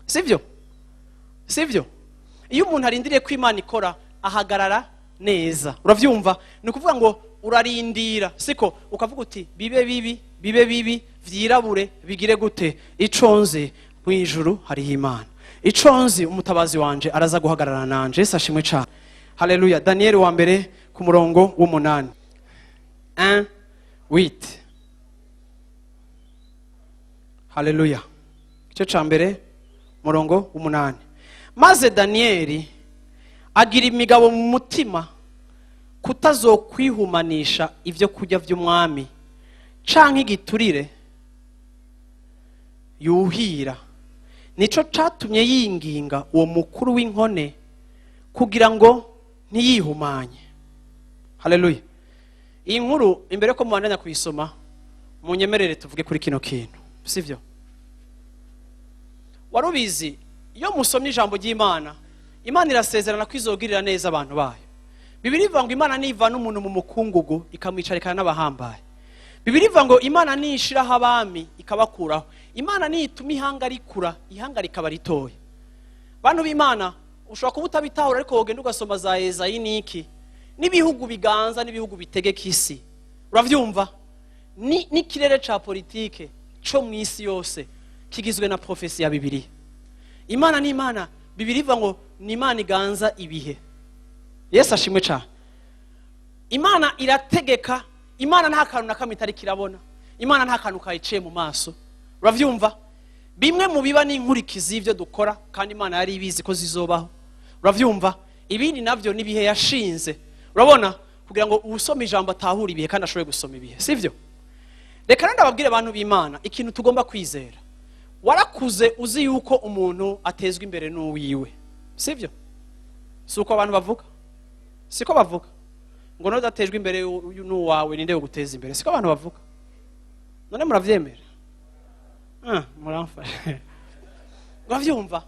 B: sibyo? Sibyo? Iyo umuntu arindiriye ko Imana ikora, ahagarara neza. Uravyumva? Ni ukuvuga ngo urarindira, siko? Ukavuga uti: "Bibe bibi, bibe bibi, vyirabure, bigire gute, ico nzi, mu ijuru hariho Imana. Ico nzi, umutabazi wanje araza guhagarara nanje." Yesu ashimwe cane. Haleluya. Daniyeli wa mbere ku murongo w'umunani, 1 8. Haleluya. Igice ca mbere, murongo w'umunani: "Maze Daniyeli agira imigabo mu mutima kutazokwihumanisha ibyo kurya by'umwami canke igiturire yuhira. Nico catumye yinginga uwo mukuru w'inkone kugira ngo ntiyihumanye." Haleluya. Iyi nkuru, imbere ko mubandanya kuyisoma, munyemerere tuvuge kuri kino kintu, sivyo? Wari ubizi, iyo musomye ijambo ry'Imana, Imana irasezerana ko izogirira neza abantu bayo. Bibiliya ivuga ngo Imana nivana umuntu mu mukungugu ikamwicarikana n'abahambaye. Bibiliya ivuga ngo Imana nishiraho abami ikabakuraho. Imana nituma ihanga rikura, ihanga rikaba ritoya. Bantu b'Imana, ushobora kuba utabitahura, ariko wogenda ugasoma za Ezayi n'iki n'ibihugu biganza n'ibihugu bitegeka isi. Uravyumva? N'ikirere ca politike co mu isi yose kigizwe na prophétie ya Bibiliya. Imana ni Imana. Bibiliya ivuga ngo ni Imana iganza ibihe. Yesu ashimwe cyane. Imana irategeka. Imana nta kantu na kamwe itari kirabona. Imana nta kantu kayiciye mu maso. Uravyumva? Bimwe mu biba n'inkurikizi y'ibyo dukora, kandi Imana yari ibizi ko zizobaho. Uravyumva? Ibindi navyo n'ibihe yashinze. Urabona, kugira ngo usome ijambo atahure ibihe kandi ashobore gusoma ibihe, sivyo? Reka rero ndababwire, abantu b'Imana, ikintu tugomba kwizera: warakuze uzi yuko umuntu atezwa imbere n'uwiwe, sivyo? Si uko abantu bavuga? Siko bavuga ngo none udatejwe imbere n'uwawe, ninde wo guteza imbere? Siko abantu bavuga? None muravyemera? Ah, muramfasha. Uravyumva?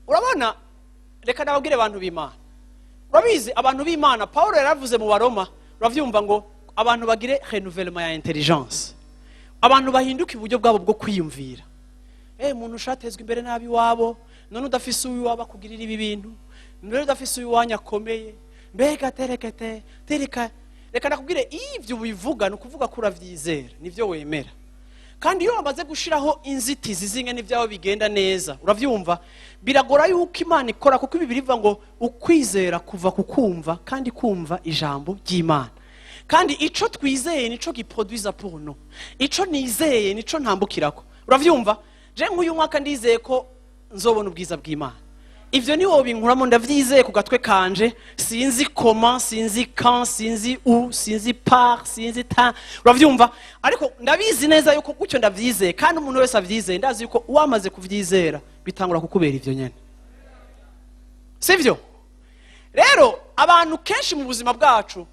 B: Urabona, reka ndababwire, abantu b'Imana, urabizi, abantu b'Imana, Paul yaravuze mu Baroma, uravyumva, ngo abantu bagire renouvellement ya intelligence, abantu bahinduka uburyo bwabo bwo kwiyumvira. Umuntu ushatezwa imbere nabi iwabo, none udafise uwiwabo akugirira ibi bintu, none udafise uwiwanyu akomeye, mbega terekete tereka. Reka nakubwire, iyo ibyo ubivuga ni ukuvuga ko uravyizera, nivyo wemera. Kandi iyo wamaze gushiraho inzitizi zimwe n'ibyawe bigenda neza, uravyumva, biragora yuko Imana ikora, kuko ibi birivuga ngo ukwizera kuva ku kumva, kandi kumva ijambo ry'Imana. Kandi ico twizeye nico giproduisa pour nous. Ico nizeye nico ntambukirako. Uravyumva? Je nk'uyu mwaka ndizeye ko nzobona ubwiza bw'Imana. Ivyo ni wowe binkuramo, ndavyizeye ku gatwe kanje. Sinzi comment, sinzi quand, sinzi où, sinzi par, sinzi ta. Uravyumva? Ariko ndabizi neza yuko gutyo ndavyizeye, kandi umuntu wese avyizeye, ndazi yuko wamaze kuvyizera bitangura kukubera ivyo nyene, sivyo? Rero abantu kenshi mu buzima bwacu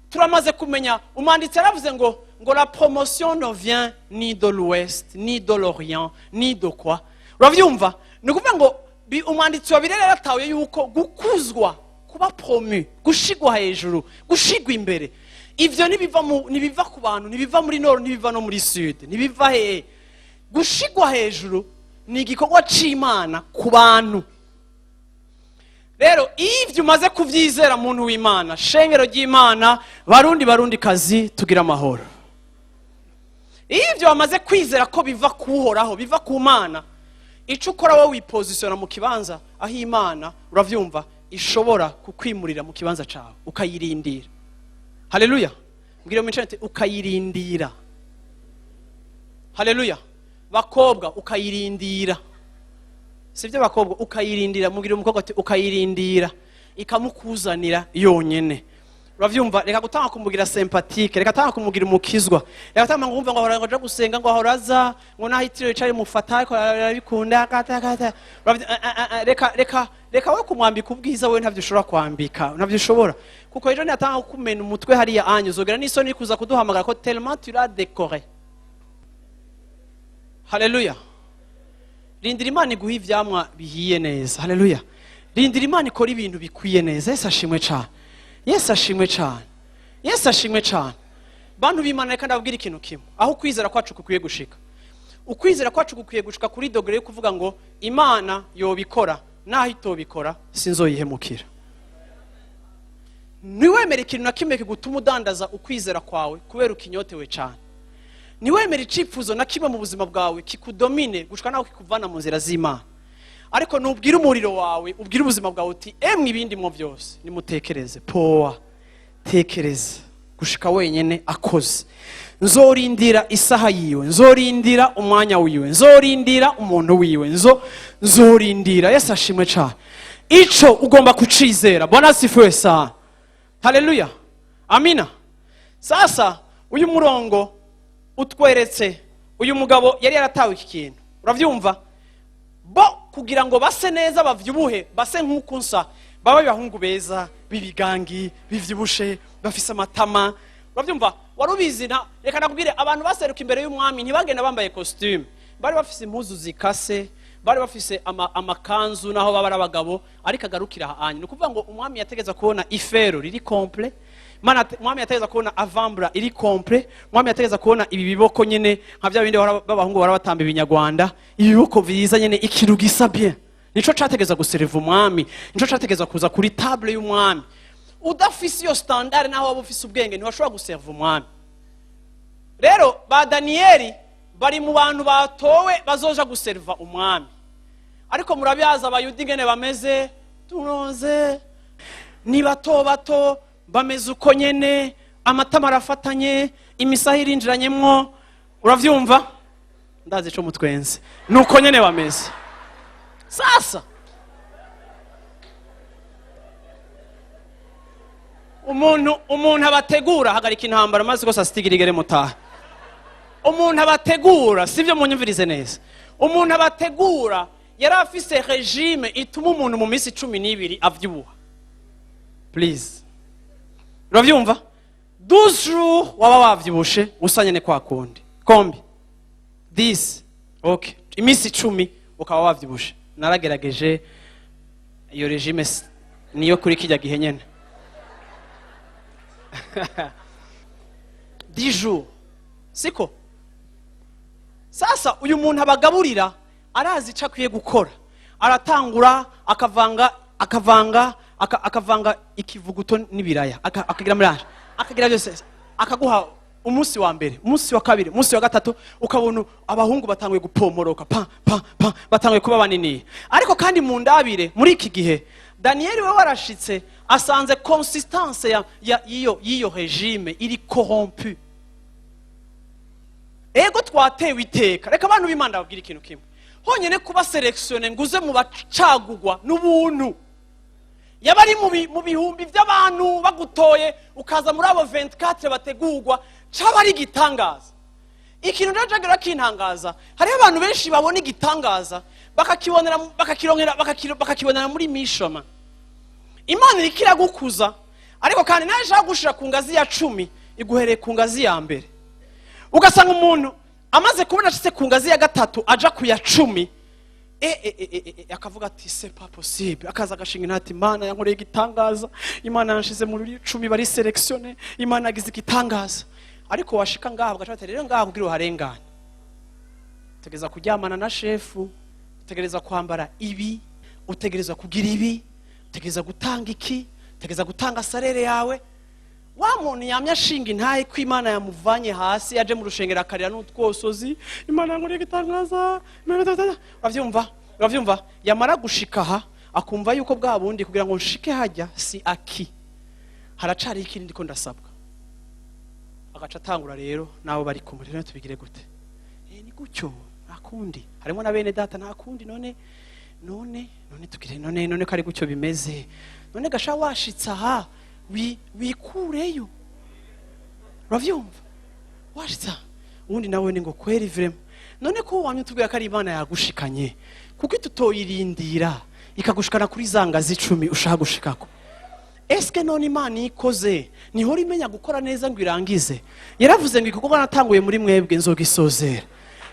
B: turamaze kumenya, umwanditsi yaravuze ngo "La promotion ne vient ni de l'ouest, ni de l'orient, ni de quoi." Uravyumva? Ni ukuvuga ngo umwanditsi wa Bibiliya yaratahuye yuko gukuzwa, kuba promu, gushigwa hejuru, gushigwa imbere, ivyo ntibiva ku bantu, ntibiva muri nord, ntibiva no muri sud, ntibiva hehe. Gushigwa hejuru ni igikorwa c'Imana ku bantu. Rero iyo ivyo umaze kuvyizera, muntu w'Imana, shengero ry'Imana, Barundi, Barundi kazi, tugira amahoro. Iyo ivyo wamaze kwizera ko biva kuhoraho, biva ku Mana, ico ukora, wowe wipozisiona mu kibanza aho Imana, uravyumva, ishobora kukwimurira mu kibanza cawe, ukayirindira. Haleluya! Mbwira mu ati ukayirindira. Haleluya! Bakobwa, ukayirindira, sibyo? Bakobwa, ukayirindira. Mubwira umukobwa ati ukayirindira, ikamukuzanira yonyene. Uravyumva? Reka gutanga kumugira sympathique, reka tanga kumugira umukizwa, reka tanga ngo wumva ngo ahora ngo aja gusenga, ngo ahora aza, ngo naho itiro yicaye mufata ariko arabikunda kata kata. Reka, reka, reka we kumwambika ubwiza, we ntavyo ushobora kwambika, ntavyo ushobora, kuko ejo niyatanga kumena umutwe hariya anyu, uzogera n'isoni kuza kuduhamagara ko tellement tu l'as décoré. Haleluya! Rindira Imana iguha ivyamwa bihiye neza. Haleluya! Rindira Imana ikora ibintu bikwiye neza. Yesu ashimwe cane, Yesu ashimwe cane, Yesu ashimwe cane. Bantu b'Imana, reka ndababwira ikintu kimwe aho ukwizera kwacu kukwiye gushika. Ukwizera kwacu gukwiye gushika kuri degré yo kuvuga ngo Imana yobikora, naho itobikora sinzoyihemukira. Ntiwemere ikintu na kimwe kigutuma udandaza ukwizera kwawe kubera ukinyotewe cyane. Ntiwemere icyifuzo na kimwe mu buzima bwawe kikudomine gushika naho kikuvana mu nzira z'Imana. Ariko nubwire umuriro wawe, ubwire ubuzima bwawe uti: "Emwe, ibindi mwo byose nimutekereze powa, tekereza gushika wenyene akoze. Nzorindira isaha yiwe, nzorindira umwanya wiwe, nzorindira umuntu wiwe, nzorindira." Yesu ashimwe cyane. Ico ugomba kucizera. Bwana asifiwe sana. Haleluya, amina. Sasa uyu murongo utweretse uyu mugabo yari yaratawe iki kintu. Uravyumva? Bo kugira ngo base neza, bavyubuhe, base nk'uko nsa, baba abahungu beza b'ibigangi, bivyibushe, bafise amatama. Uravyumva? Wari ubizi? Na reka nakubwire, abantu baseruka imbere y'umwami ntibagenda bambaye costume. Bari bafise impuzu zikase, bari bafise amakanzu, naho baba ari abagabo, ariko agarukira ahanye. Ni ukuvuga ngo umwami yategeza kubona ifero riri complet. Umwami yategeza kubona avant-bras iri complet. Umwami yategeza kubona ibi biboko nyene nka bya bindi b'abahungu bahora batamba ibinyarwanda, ibiboko vyiza nyene, ikintu gisa bien. Nico categeza guseriva umwami, nico categeza kuza kuri table y'umwami. Udafise iyo standard, naho waba ufise ubwenge, ntiwashobora guseriva umwami. Rero ba Daniyeli bari mu bantu batowe bazoja guseriva umwami, ariko murabizi Abayuda ingene bameze, tunoze ni bato bato, bameze uko nyene, amatama arafatanye, imisaha irinjiranyemwo. Uravyumva? Ndazi ico mutwenze, nuko nyene bameze. Sasa umuntu abategura, hagarika intambara maze ko saa sita igere mutaha. Umuntu abategura, sibyo? Munyumvirize neza. Umuntu abategura yari afise régime ituma umuntu mu minsi 12 avyibuha. Please, uravyumva? 12 jours waba wavyibushe, usa nyene kwa kundi kombi 10. Okay, iminsi 10 ukaba wavyibushe. Naragerageje iyo régime, niyo kuri kijya gihe nyene 10 jours, siko? Sasa uyu muntu abagaburira arazi icyo akwiye gukora. Aratangura akavanga, akavanga, akavanga ikivuguto n'ibiraya, akagira mélange, akagira byose, akaguha umunsi wa mbere, umunsi wa kabiri, umunsi wa gatatu, ukabona abahungu batanguye gupomoroka, pa pa pa, batanguye kuba banini. Ariko kandi mu ndabire muri iki gihe Daniyeli we warashitse, asanze consistance ya y'iyo régime iri corrompu. Ego, twatewe iteka. Reka abantu b'Imana babwira ikintu kimwe honyine: kuba sélectionné ngo uze mu bacagugwa n'ubuntu, yaba ari mu bihumbi by'abantu bagutoye, ukaza muri abo 24 bategurwa, caba ari igitangaza. Ikintu rero jagira kintangaza, hariho abantu benshi babona igitangaza bakakibonera, bakakironkera, bakakibonera muri mishoma. Imana iriko iragukuza, ariko kandi nawe ishaka gushira ku ngazi ya 10, iguhereye ku ngazi ya mbere. Ugasanga umuntu amaze kubona ashitse ku ngazi ya gatatu aja ku ya 10, akavuga ati: "C'est pas possible." Akaza agashinga inati: "Imana yankoreye igitangaza, Imana yanshize muri 10 bari sélectionnés, Imana yagize igitangaza." Ariko washika ngaho ugaca bati: "Rero ngaho kugira uharengane, utegereza kuryamana na shefu, utegereza kwambara ibi, utegereza kugira ibi, utegereza gutanga iki, utegereza gutanga salaire yawe." Wa muntu yamye ashinga intahe ko Imana yamuvanye hasi, yaje mu rushengero akarira n'utwosozi: "Imana yankoreye igitangaza, Imana igitangaza." Uravyumva? Uravyumva? Yamara gushika aha akumva yuko bwa bundi kugira ngo nshike hajya si aki haracariho ikindi ndiko ndasabwa. Agaca atangura rero nabo bari kumwe: "Rero tubigire gute?" Ni gutyo, nta kundi. Harimo na bene data, nta kundi. None none none tugire none none ko ari gutyo bimeze? None gasha washitse aha wikureyo. Uravyumva? Washitse aha, ubundi nawe ni ngo: "Kweri, vraiment, none ko wamye utubwira ko ari Imana yagushikanye, kuko tutoyirindira ikagushikana kuri za ngazi 10 ushaka gushikako?" Eske none Imana ikoze nihora imenya gukora neza ngo irangize? Yaravuze ngo: "Igikorwa natanguye muri mwebwe nzogisozera."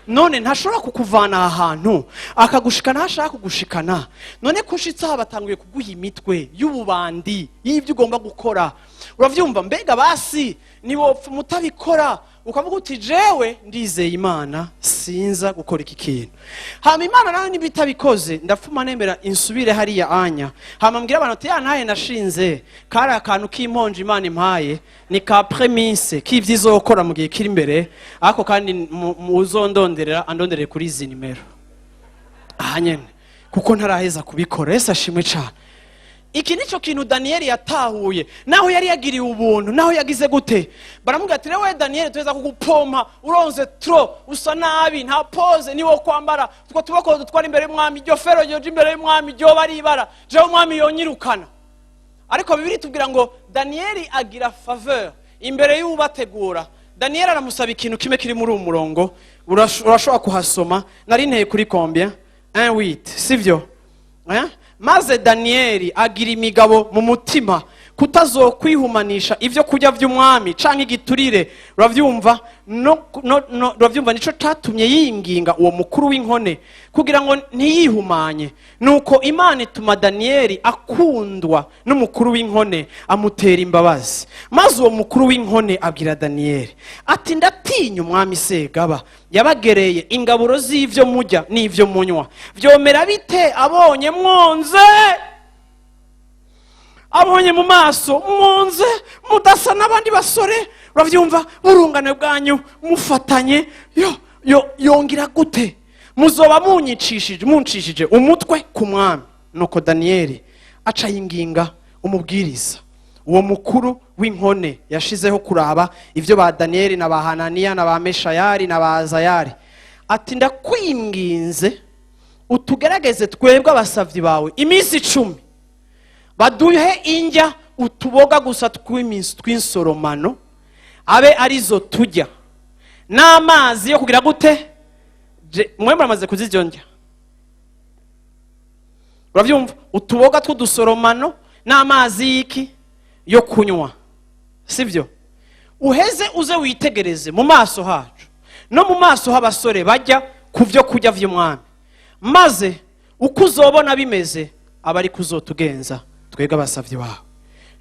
B: None ntashobora kukuvana aha hantu akagushikana aho ashaka kugushikana? None ko ushitse aha batanguye kuguha imitwe y'ububandi y'ibyo ugomba gukora, uravyumva? Mbega basi niwopfa mutabikora, ukavuga uti: "Jewe ndizeye Imana, sinza gukora iki kintu." Hama Imana nawe niba itabikoze, ndapfuma nemera insubire hariya anya, hama mbwira abantu ati: "Ya ntaye nashinze kari akantu k'imponje Imana impaye, ni ka prémisse k'ivyo izokora mu gihe kiri imbere. Ariko kandi muzondonderera andonderere kuri izi nimero aha nyene, kuko ntaraheza kubikora." Yesu ashimwe cane. Iki nicyo kintu Daniyeli yatahuye. Naho yari yagiriwe ubuntu, naho yagize gute, baramubwira ati: "Rewe Daniyeli, tuweza kugupompa, uronze trop, usa nabi, nta pose niwo kwambara utwo tuboko dutwara imbere y'umwami, iryo fero ryoja imbere y'umwami ryoba ari ibara, jewe umwami yonyirukana." Ariko Bibiri tubwira ngo Daniyeli agira faveur imbere y'ubategura. Daniyeli aramusaba ikintu kimwe kiri muri uwo murongo. Urashobora kuhasoma. Nari nteye kuri combien? 1:8, sivyo? Eh? Maze Daniyeli agira imigabo mu mutima kutazokwihumanisha ibyo kurya by'umwami canke igiturire. Uravyumva? No, no, no, uravyumva? Nico catumye yinginga uwo mukuru w'inkone kugira ngo ntiyihumanye. Nuko Imana ituma Daniyeli akundwa n'umukuru w'inkone, amutera imbabazi. Maze uwo mukuru w'inkone abwira Daniyeli ati: "Ndatinya umwami Segaba yabagereye ingaburo z'ivyo murya n'ivyo munywa. Vyomera bite abonye mwonze, abonye mu maso mwonze, mudasa n'abandi basore?" Uravyumva? "Burungane bwanyu mufatanye yo yo, yongera gute? Muzoba munyicishije, muncishije umutwe ku mwami." Nuko Daniyeli aca yinginga umubwiriza uwo mukuru w'inkone yashizeho kuraba ibyo ba Daniyeli na ba Hananiya na ba Meshayari na ba Azayari, ati: "Ndakwinginze, utugerageze twebwe abasavyi bawe iminsi 10, baduhe indya utuboga gusa tw'insoromano, abe arizo tujya, n'amazi yo kugira gute?" Mwe muramaze kuzirya ndya. Urabyumva? Utuboga tw'udusoromano n'amazi y'iki? Yo kunywa, sibyo? Uheze uze witegereze mu maso hacu no mu maso h'abasore bajya ku byo kurya by'umwami, maze uko uzobona bimeze aba ari kuzotugenza twebwe abasabyi bawe.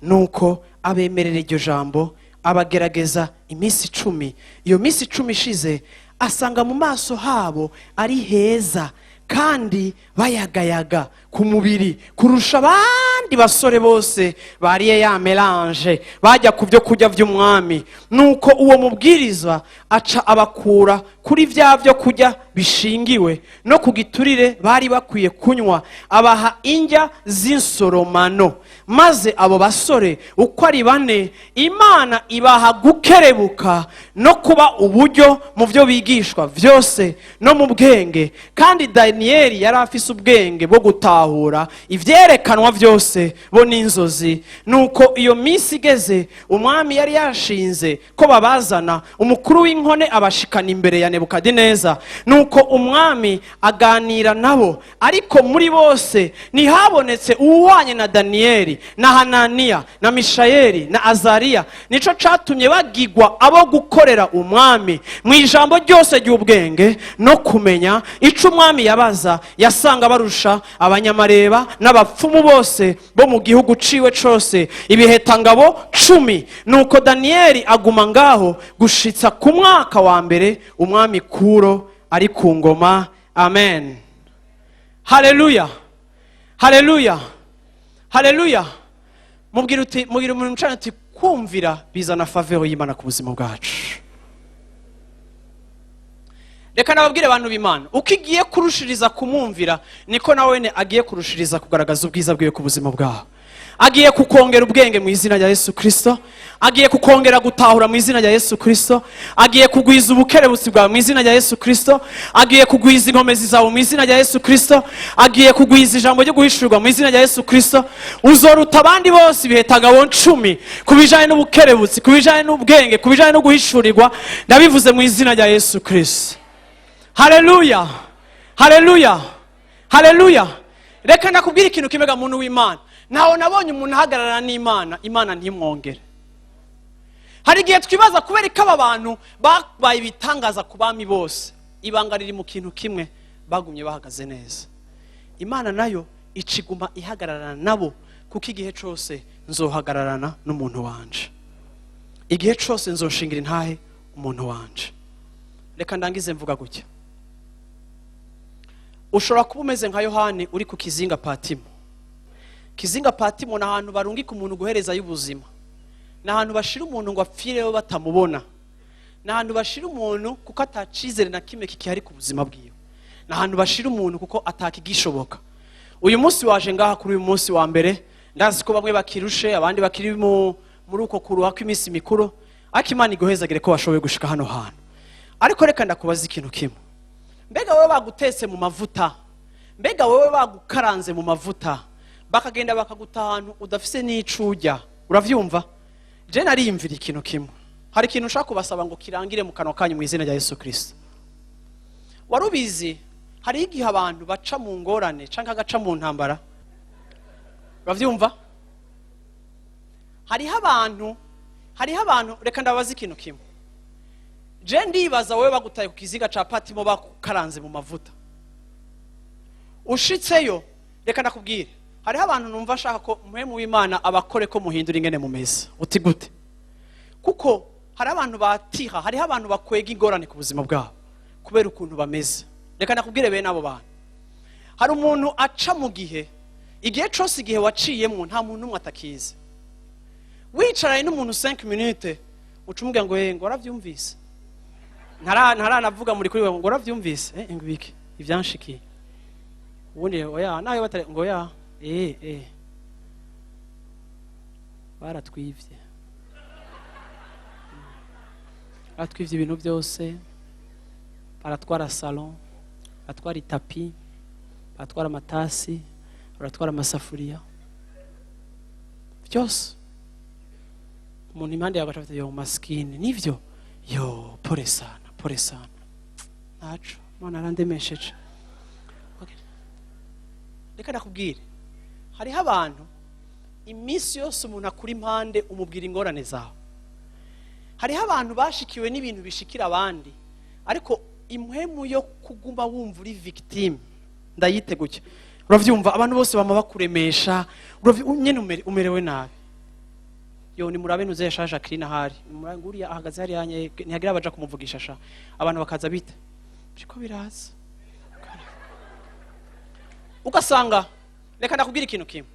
B: Nuko abemerera iryo jambo, abagerageza iminsi 10. Iyo minsi 10 ishize, asanga mu maso habo ari heza kandi bayagayaga ku mubiri kurusha abandi basore bose bariye ya mélange, bajya ku byo kurya by'umwami. Nuko uwo mubwiriza aca abakura kuri bya byo kurya bishingiwe no ku giturire bari bakwiye kunywa, abaha indya z'insoromano. Maze abo basore uko ari bane, Imana ibaha gukerebuka no kuba uburyo mu byo bigishwa byose no mu bwenge. Kandi Daniyeli yari afise ubwenge bwo gutahura ibyerekanwa byose. bose bo n'inzozi. Nuko iyo minsi igeze umwami yari yashinze ko babazana, umukuru w'inkone abashikana imbere ya Nebukadineza. Nuko umwami aganira nabo, ariko muri bose ntihabonetse uwuhwanye na Daniyeli na Hananiya na Mishayeli na Azariya. Nico catumye bagigwa abo gukorera umwami mu ijambo ryose ry'ubwenge no kumenya ico umwami yabaza. Yasanga barusha abanyamareba n'abapfumu bose bo mu gihugu ciwe cose ibihetangabo 10. Nuko Daniyeli aguma ngaho gushitsa ku mwaka wa mbere umwami Kuro ari ku ngoma. Amen. Haleluya, haleluya, haleluya. Mubwira uti, mubwira umuntu ucana uti: "Kumvira bizana faveur y'Imana ku buzima bwacu." Reka nababwire, abantu b'Imana, uko igiye kurushiriza kumwumvira, niko nawe wene agiye kurushiriza kugaragaza ubwiza bwiwe ku buzima bwawe. Agiye kukongera ubwenge mu izina rya Yesu Kirisito. Agiye kukongera gutahura mu izina rya Yesu Kirisito. Agiye kugwiza ubukerebutsi bwawe mu izina rya Yesu Kirisito. Agiye kugwiza inkomezi zawe mu izina rya Yesu Kirisito. Agiye kugwiza ijambo ryo guhishurirwa mu izina rya Yesu Kirisito. Uzoruta abandi bose ibihetagabo 10 ku bijyanye n'ubukerebutsi, ku bijyanye n'ubwenge, ku bijyanye no guhishurirwa. Ndabivuze mu izina rya Yesu Kirisito. Haleluya, haleluya, haleluya. Reka ndakubwira ikintu kimwe, muntu w'Imana: ntawe nabonye umuntu ahagararana n'Imana, Imana ntimwongere. Hari igihe twibaza kubera ko aba bantu babaye ibitangaza ku bami bose. Ibanga riri mu kintu kimwe: bagumye bahagaze neza. Imana nayo iciguma ihagararana nabo, kuko igihe cyose nzohagararana n'umuntu wanje, igihe cyose nzoshingira intahe umuntu wanje. Reka ndangize mvuga gutya: ushobora kuba umeze nka Yohani uri ku kizinga Patimo. Kizinga Patimo ni ahantu barungika umuntu guherezayo ubuzima, ni ahantu bashira umuntu ngo apfireyo batamubona, ni ahantu bashira umuntu kuko atacizere na kimwe kikihari ku buzima bwiwe, ni ahantu bashira umuntu kuko atakigishoboka. Uyu munsi waje ngaha kuri uyu munsi wa mbere, ndazi ko bamwe bakirushe, abandi bakiri muri uko kuruha kw'iminsi mikuru, ariko Imana iguhezagire ko washoboye gushika hano hantu. Ariko reka ndakubaza ikintu kimwe: mbega wowe bagutetse mu mavuta, mbega wowe bagukaranze mu mavuta, bakagenda bakaguta ahantu udafise n'ico urya, uravyumva? Je nariyumvira ikintu kimwe. Hari ikintu ushaka kubasaba ngo kirangire mu kanwa kanyu mu izina rya Yesu Kirisito. Wari ubizi, hariho igihe abantu baca mu ngorane canke agaca mu ntambara, uravyumva? Hariho abantu, reka ndabaza ikintu kimwe. Je ndibaza, wowe bagutaye ku kiziga ca Patimo, bakukaranze mu mavuta, ushitseyo, reka ndakubwire, hariho abantu numva nshaka ko Mpwemu w'Imana abakore ko muhindura ingene mumeze. Uti gute? Kuko hari abantu batiha, hariho abantu bakwega ingorane ku buzima bwabo kubera ukuntu bameze. Reka ndakubwire, bene abo bantu, hari umuntu aca mu gihe, igihe cose, igihe waciyemwo nta muntu n'umwe atakizi. Wicaranye n'umuntu 5 minutes, uca umubwira ngo: "Eh, ngo waravyumvise?" Ntaranavuga muri kuri we ngo: "Waravyumvise?" "Eh, ngo ibiki?" "Ivyanshikiye." Ubundi oya nawe batare ngo: "Oya, eh, baratwivye, baratwivye ibintu byose, baratwara salon, baratwara itapi, baratwara amatasi, baratwara amasafuriya byose." Umuntu impande yawe agaca: "Yo maskini, nivyo, yo pole sana, pole sana, ntaco, Imana arandemesheje." Okay. Reka ndakubwire, hariho abantu iminsi yose umuntu akura impande umubwira ingorane zawe. Hariho abantu bashikiwe n'ibintu bishikira abandi, ariko impwemu yo kuguma wumva uri victime, ndayite gutya, uravyumva? Abantu bose bama bakuremesha, nyene umerewe nabi. Yo nimurabe ntuze sha Jacqueline ahari, nimurabe nguriya ahagaze hariya ntihagira abaja kumuvugisha sha. Abantu bakaza bita biriko biraza, ugasanga, reka ndakubwira ikintu kimwe,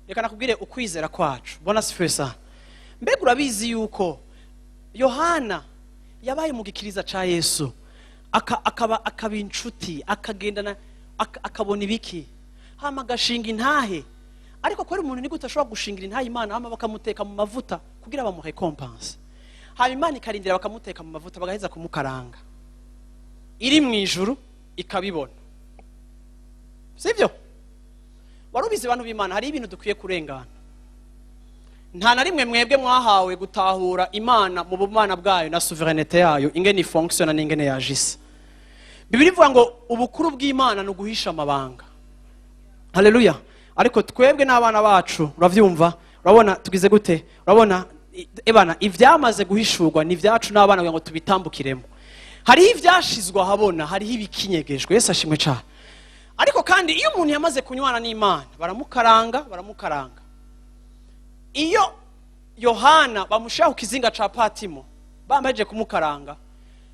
B: reka nakubwire ukwizera kwacu. Bona sifiwe sana. Mbega urabizi yuko Yohana yabaye mu gikiriza ca Yesu, akaba inshuti, akagendana, akabona ibiki, hama agashinga intahe? Ariko kubera umuntu, ni gute ashobora gushingira intahe Imana, hama bakamuteka mu mavuta kugira bamuhe récompense, hama Imana ikarindira bakamuteka mu mavuta, bagaheza kumukaranga, iri mu ijuru ikabibona, sibyo? Wari ubizi, bantu b'Imana, hari ibintu dukwiye kurengana. Nta na rimwe mwebwe mwahawe gutahura Imana mu bumana bwayo na souveraineté yayo, ingene ifonctionna n'ingene yagissa. Bibiliya ivuga ngo ubukuru bw'Imana ni uguhisha amabanga. Haleluya! Ariko twebwe n'abana bacu, uravyumva, urabona tugize gute? Urabona ebana, ivyamaze guhishurwa ni ibyacu n'abana kugira ngo tubitambukiremo. Hariho ivyashizwe ahabona, hariho ibikinyegejwe. Yesu ashimwe cane. Ariko kandi iyo umuntu yamaze kunywana n'Imana, baramukaranga, baramukaranga. Iyo Yohana bamushira ku kizinga ca Patimo, bamaze kumukaranga,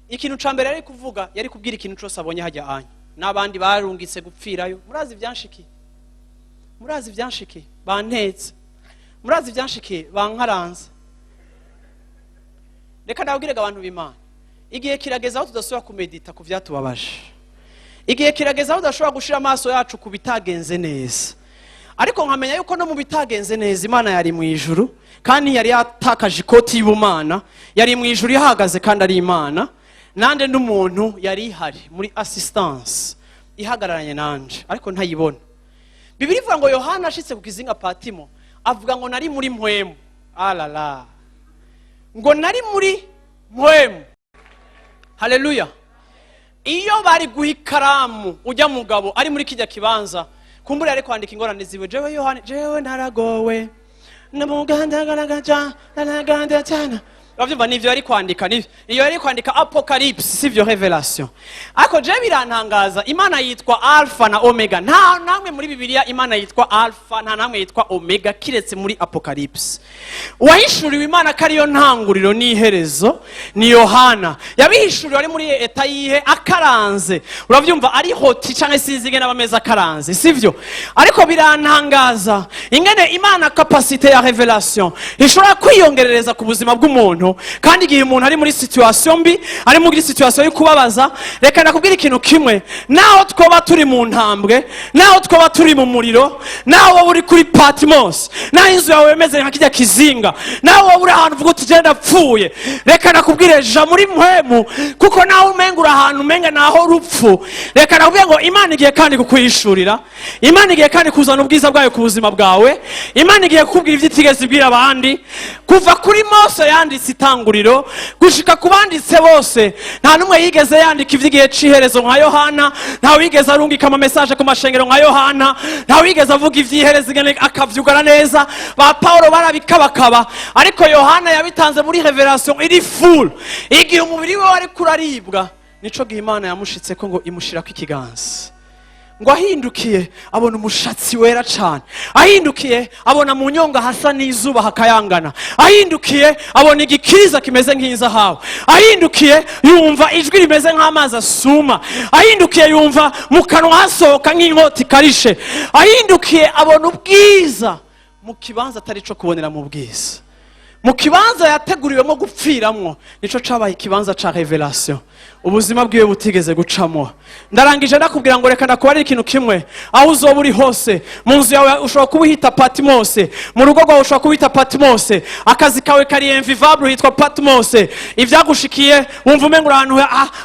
B: ikintu ca mbere yari kuvuga, yari kubwira ikintu cose abonye hajya anya n'abandi barungitse gupfirayo: "Murazi ibyanshikiye, murazi ibyanshikiye, bantetse, murazi ibyanshikiye, bankaranze." Reka ndabwirega, abantu b'Imana, igihe kirageze aho tudasubira kumedita ku vyatubabaje. Igihe kirageze aho tudashobora gushira amaso yacu ku bitagenze neza, ariko nkamenya yuko no mu bitagenze neza Imana yari mu ijuru, kandi yari yatakaje ikoti y'ubumana, yari mu ijuru ihagaze kandi ari Imana, nande n'umuntu yari ihari muri assistance, ihagararanye nanje, ariko ntayibona. Bibiliya ivuga ngo Yohana ashitse ku kizinga Patimo, avuga ngo nari muri mpwemu. Alala, ngo nari muri mpwemu. Haleluya! Iyo bari guha ikaramu ujya mugabo ari muri kijya kibanza, kumbura yari kwandika ingorane ziwe: "Jewe Yohani, jewe naragowe, namugandagaraga." Uravyumva, nivyo yari kwandika, nivyo iyo yari kwandika Apocalypse, sivyo Revelation. Ariko je birantangaza, Imana yitwa Alpha na Omega. Nta namwe muri Bibiliya Imana yitwa Alpha, nta namwe yitwa Omega, kiretse muri Apocalypse. Uwahishuriwe Imana ko ariyo ntanguriro n'iherezo ni Yohana. Yabihishuriwe ari muri état yihe? Akaranze, uravyumva, ari hoti canke sinzi ingene aba ameze akaranze, sivyo? Ariko birantangaza ingene Imana, capacité ya révélation ishobora kwiyongerereza ku buzima bw'umuntu, kandi igihe umuntu ari muri situation mbi, ari muri situation yo kubabaza. Reka nakubwira ikintu kimwe: naho twoba turi mu ntambwe, naho twoba turi mu muriro, naho wowe uri kuri Patmos, naho inzu yawe imeze nka kijya kizinga, naho wowe uri ahantu uvuga uti genda ndapfuye, reka nakubwire: ja muri mpwemu, kuko naho umenga uri ahantu umenga naho rupfu, reka nakubwire ngo Imana igiye kandi kukwihishurira, Imana igiye kandi kuzana ubwiza bwayo ku buzima bwawe, Imana igiye kukubwira ibyo itigeze ibwira abandi. Kuva kuri Mose yanditse Itanguriro gushika ku banditse bose, nta n'umwe yigeze yandika iby'igihe c'iherezo nka Yohana. Nta wigeze arungika amamessage ku mashengero nka Yohana. Nta wigeze avuga ivy'iherezo ingene akavyugara neza. Ba Paulo barabikabakaba, ariko Yohana yabitanze muri révélation iri full. Igihe umubiri we wariko uraribwa, nico gihe Imana yamushitseko ngo imushirako ikiganza, ngo ahindukiye abona umushatsi wera cyane, ahindukiye abona mu nyonga hasa n'izuba hakayangana, ahindukiye abona igikiriza kimeze nk'inzahabu, ahindukiye yumva ijwi rimeze nk'amazi asuma, ahindukiye yumva mu kanwa hasohoka nk'inkota ikarishe, ahindukiye abona ubwiza mu kibanza atari cyo kubonera mu bwiza, mu kibanza yateguriwemo gupfiramwo. Nico cabaye ikibanza ca révélation ubuzima bwiwe butigeze gucamo. Ndarangije, ndakubwira ngo reka ndakubarira ikintu kimwe: aho uzoba uri hose, mu nzu yawe ushobora kuba uhita Patmose, mu rugo rwawe ushobora kuba uhita Patmose, akazi kawe kari invivable hitwa Patmose, ivyagushikiye wumva umenga uri ahantu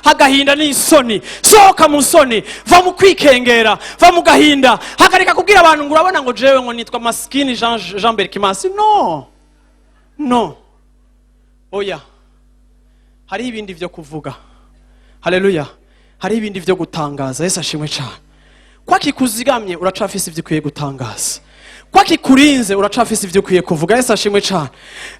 B: h'agahinda n'isoni. Sohoka mu soni, va mu kwikengera, va mu gahinda, hagarika kubwira abantu ngo urabona ngo jewe ngo nitwa maskini Jean Berkimasi. No, no, oya, hariho ibindi vyo kuvuga. Haleluya! Hariho ibindi vyo gutangaza. Yesu ashimwe cyane. Kwa kikuzigamye, uracafise ivyo ukwiye gutangaza. Kwa kikurinze, uracafise ivyo ukwiye kuvuga. Yesu ashimwe cyane.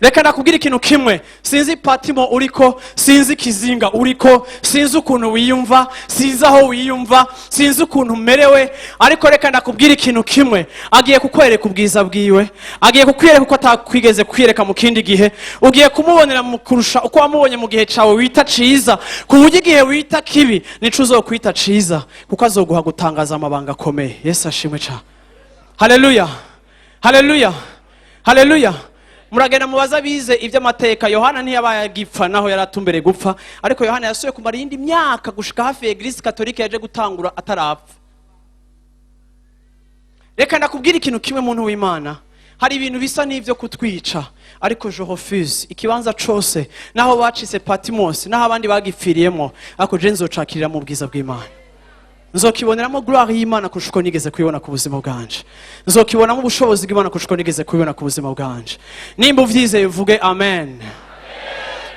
B: Reka ndakubwira ikintu kimwe: sinzi Patimo uriko, sinzi kizinga uriko, sinzi ukuntu wiyumva, sinzi aho wiyumva, sinzi ukuntu umerewe, ariko reka ndakubwira ikintu kimwe: agiye kukwereka ubwiza bwiwe, agiye kukwereka uko atakwigeze kwiyereka mu kindi gihe. Ugiye kumubonera mu kurusha uko wamubonye mu gihe cawe wita ciza, ku buryo igihe wita kibi nico uzokwita ciza, kuko azoguha gutangaza amabanga akomeye. Yesu ashimwe cyane. Haleluya, haleluya, haleluya! Muragenda mubaza bize iby'amateka. Yohana ntiyabaye agipfa naho yari atumbereye gupfa, ariko Yohana yasuye kumara iyindi myaka gushika hafi ya Église catholique yaje gutangura atarapfa. Reka ndakubwira ikintu kimwe, muntu w'Imana: hari ibintu bisa n'ibyo kutwica, ariko je refuse. Ikibanza cose naho bacise Patmos, naho abandi bagipfiriyemo, ariko je nzocakirira mu bwiza bw'Imana. Nzokiboneramo gloire y'Imana kurusha uko nigeze kuyibona ku buzima bwanje. Nzokibonamo ubushobozi bw'Imana kurusha uko nigeze kubibona ku buzima bwanje. Nimba uvyizeye, uvuge amen.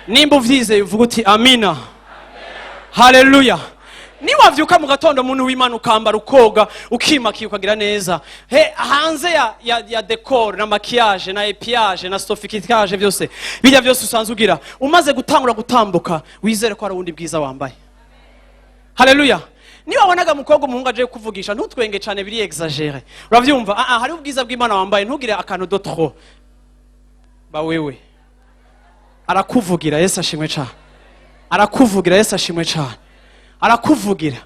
B: Nimba uvyizeye, uvuge uti amina. Haleluya! Niwavyuka mu gatondo, muntu w'Imana, ukambara, ukoga, ukimakiye, ukagira neza, he hanze ya décor na maquillage na épillage na sophistication, byose bijya byose usanzwe ugira, umaze gutangura gutambuka, wizere ko hari ubundi bwiza wambaye. Haleluya! Niba wabonaga umukobwa, umuhungu aje kuvugisha, ntutwenge cyane biri exagéré. Uravyumva? Ah ah, hari ubwiza bw'Imana wambaye. Ntugire akantu de trop ba wewe. Arakuvugira. Yesu ashimwe cyane. Arakuvugira. Yesu ashimwe cyane. Arakuvugira.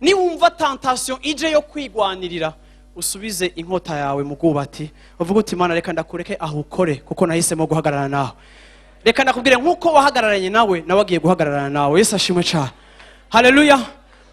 B: Niwumva tentation ije yo kwigwanirira, usubize inkota yawe mu bwubati, uvuge uti: "Imana, reka ndakureke aho ukore, kuko nahisemo guhagarara nawe." Reka ndakubwire, nk'uko wahagararanye nawe, nawe agiye guhagararana nawe. Yesu ashimwe cyane. Haleluya!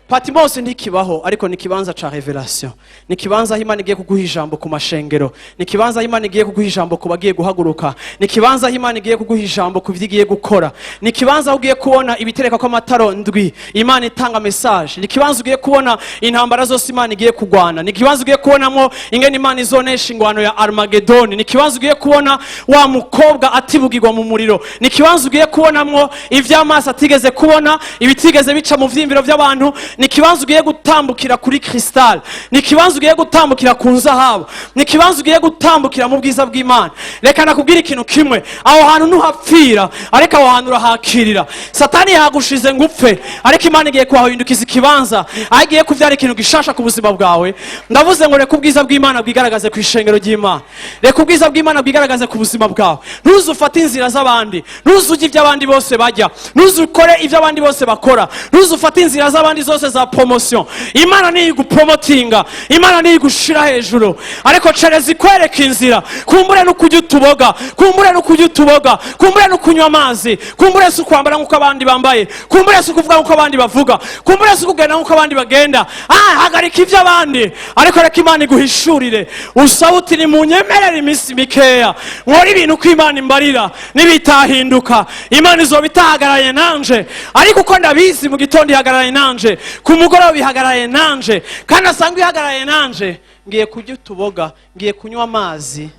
B: Patmos ntikibaho, ariko ni ikibanza ca révélation, ni ikibanza aho Imana igiye kuguha ijambo ku mashengero, ni ikibanza aho Imana igiye kuguha ijambo ku bagiye guhaguruka, ni ikibanza aho Imana igiye kuguha ijambo ku byo igiye gukora, ni ikibanza aho ugiye kubona ibitereka kw'amataro ndwi, Imana itanga message, ni ikibanza ugiye kubona intambara zose Imana igiye kugwana, ni ikibanza ugiye kubonamo ingene Imana izonesha ingwano ya Armagedoni, ni ikibanza ugiye kubona wa mukobwa atibugirwa mu muriro, ni ikibanza ugiye kubonamwo ivy'amaso atigeze kubona, ibitigeze bica mu vyiyumviro by'abantu, ni ikibanza ugiye gutambukira kuri cristal, ni ikibanza ugiye gutambukira ku nzahabu, ni ikibanza ugiye gutambukira mu bwiza bw'Imana. Reka nakubwira ikintu kimwe: aho hantu ntuhapfira, ariko aho hantu urahakirira. Satani yahagushize ngo upfe, ariko Imana igiye kuhahindukiza ikibanza aho igiye kubyara ikintu gishasha ku buzima bwawe. Ndavuze ngo reka ubwiza bw'Imana bwigaragaze ku ishengero ry'Imana, reka ubwiza bw'Imana bwigaragaze ku buzima bwawe. Ntuzufate inzira z'abandi, ntuzujye ibyo abandi bose bajya, ntuzukore ibyo abandi bose bakora, ntuzufate inzira z'abandi zose za promotion. Imana niyo igupromotinga, Imana niyo igushira hejuru, ariko cereza ikwereka inzira. Kumbure no kurya utuboga, kumbure no kurya utuboga, kumbure no kunywa amazi, kumbure si ukwambara nk'uko abandi bambaye, kumbure si ukuvuga nk'uko abandi bavuga, kumbure si ukugenda nk'uko abandi bagenda. Ah, hagarika ibyo abandi, ariko reka Imana iguhishurire. Usaba uti: "Nimunyemerere iminsi mikeya nkora ibintu uko Imana imbarira. Nibitahinduka, Imana izoba itahagararanye nanje, ariko uko ndabizi, mu gitondo ihagararanye nanje, ku mugoroba ihagararanye nanje, kandi asanga ihagararanye nanje. Ngiye kurya utuboga, ngiye kunywa amazi,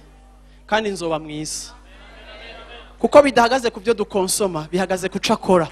B: kandi nzoba mwiza." Kuko bidahagaze ku byo dukonsoma, bihagaze ku cyo akora.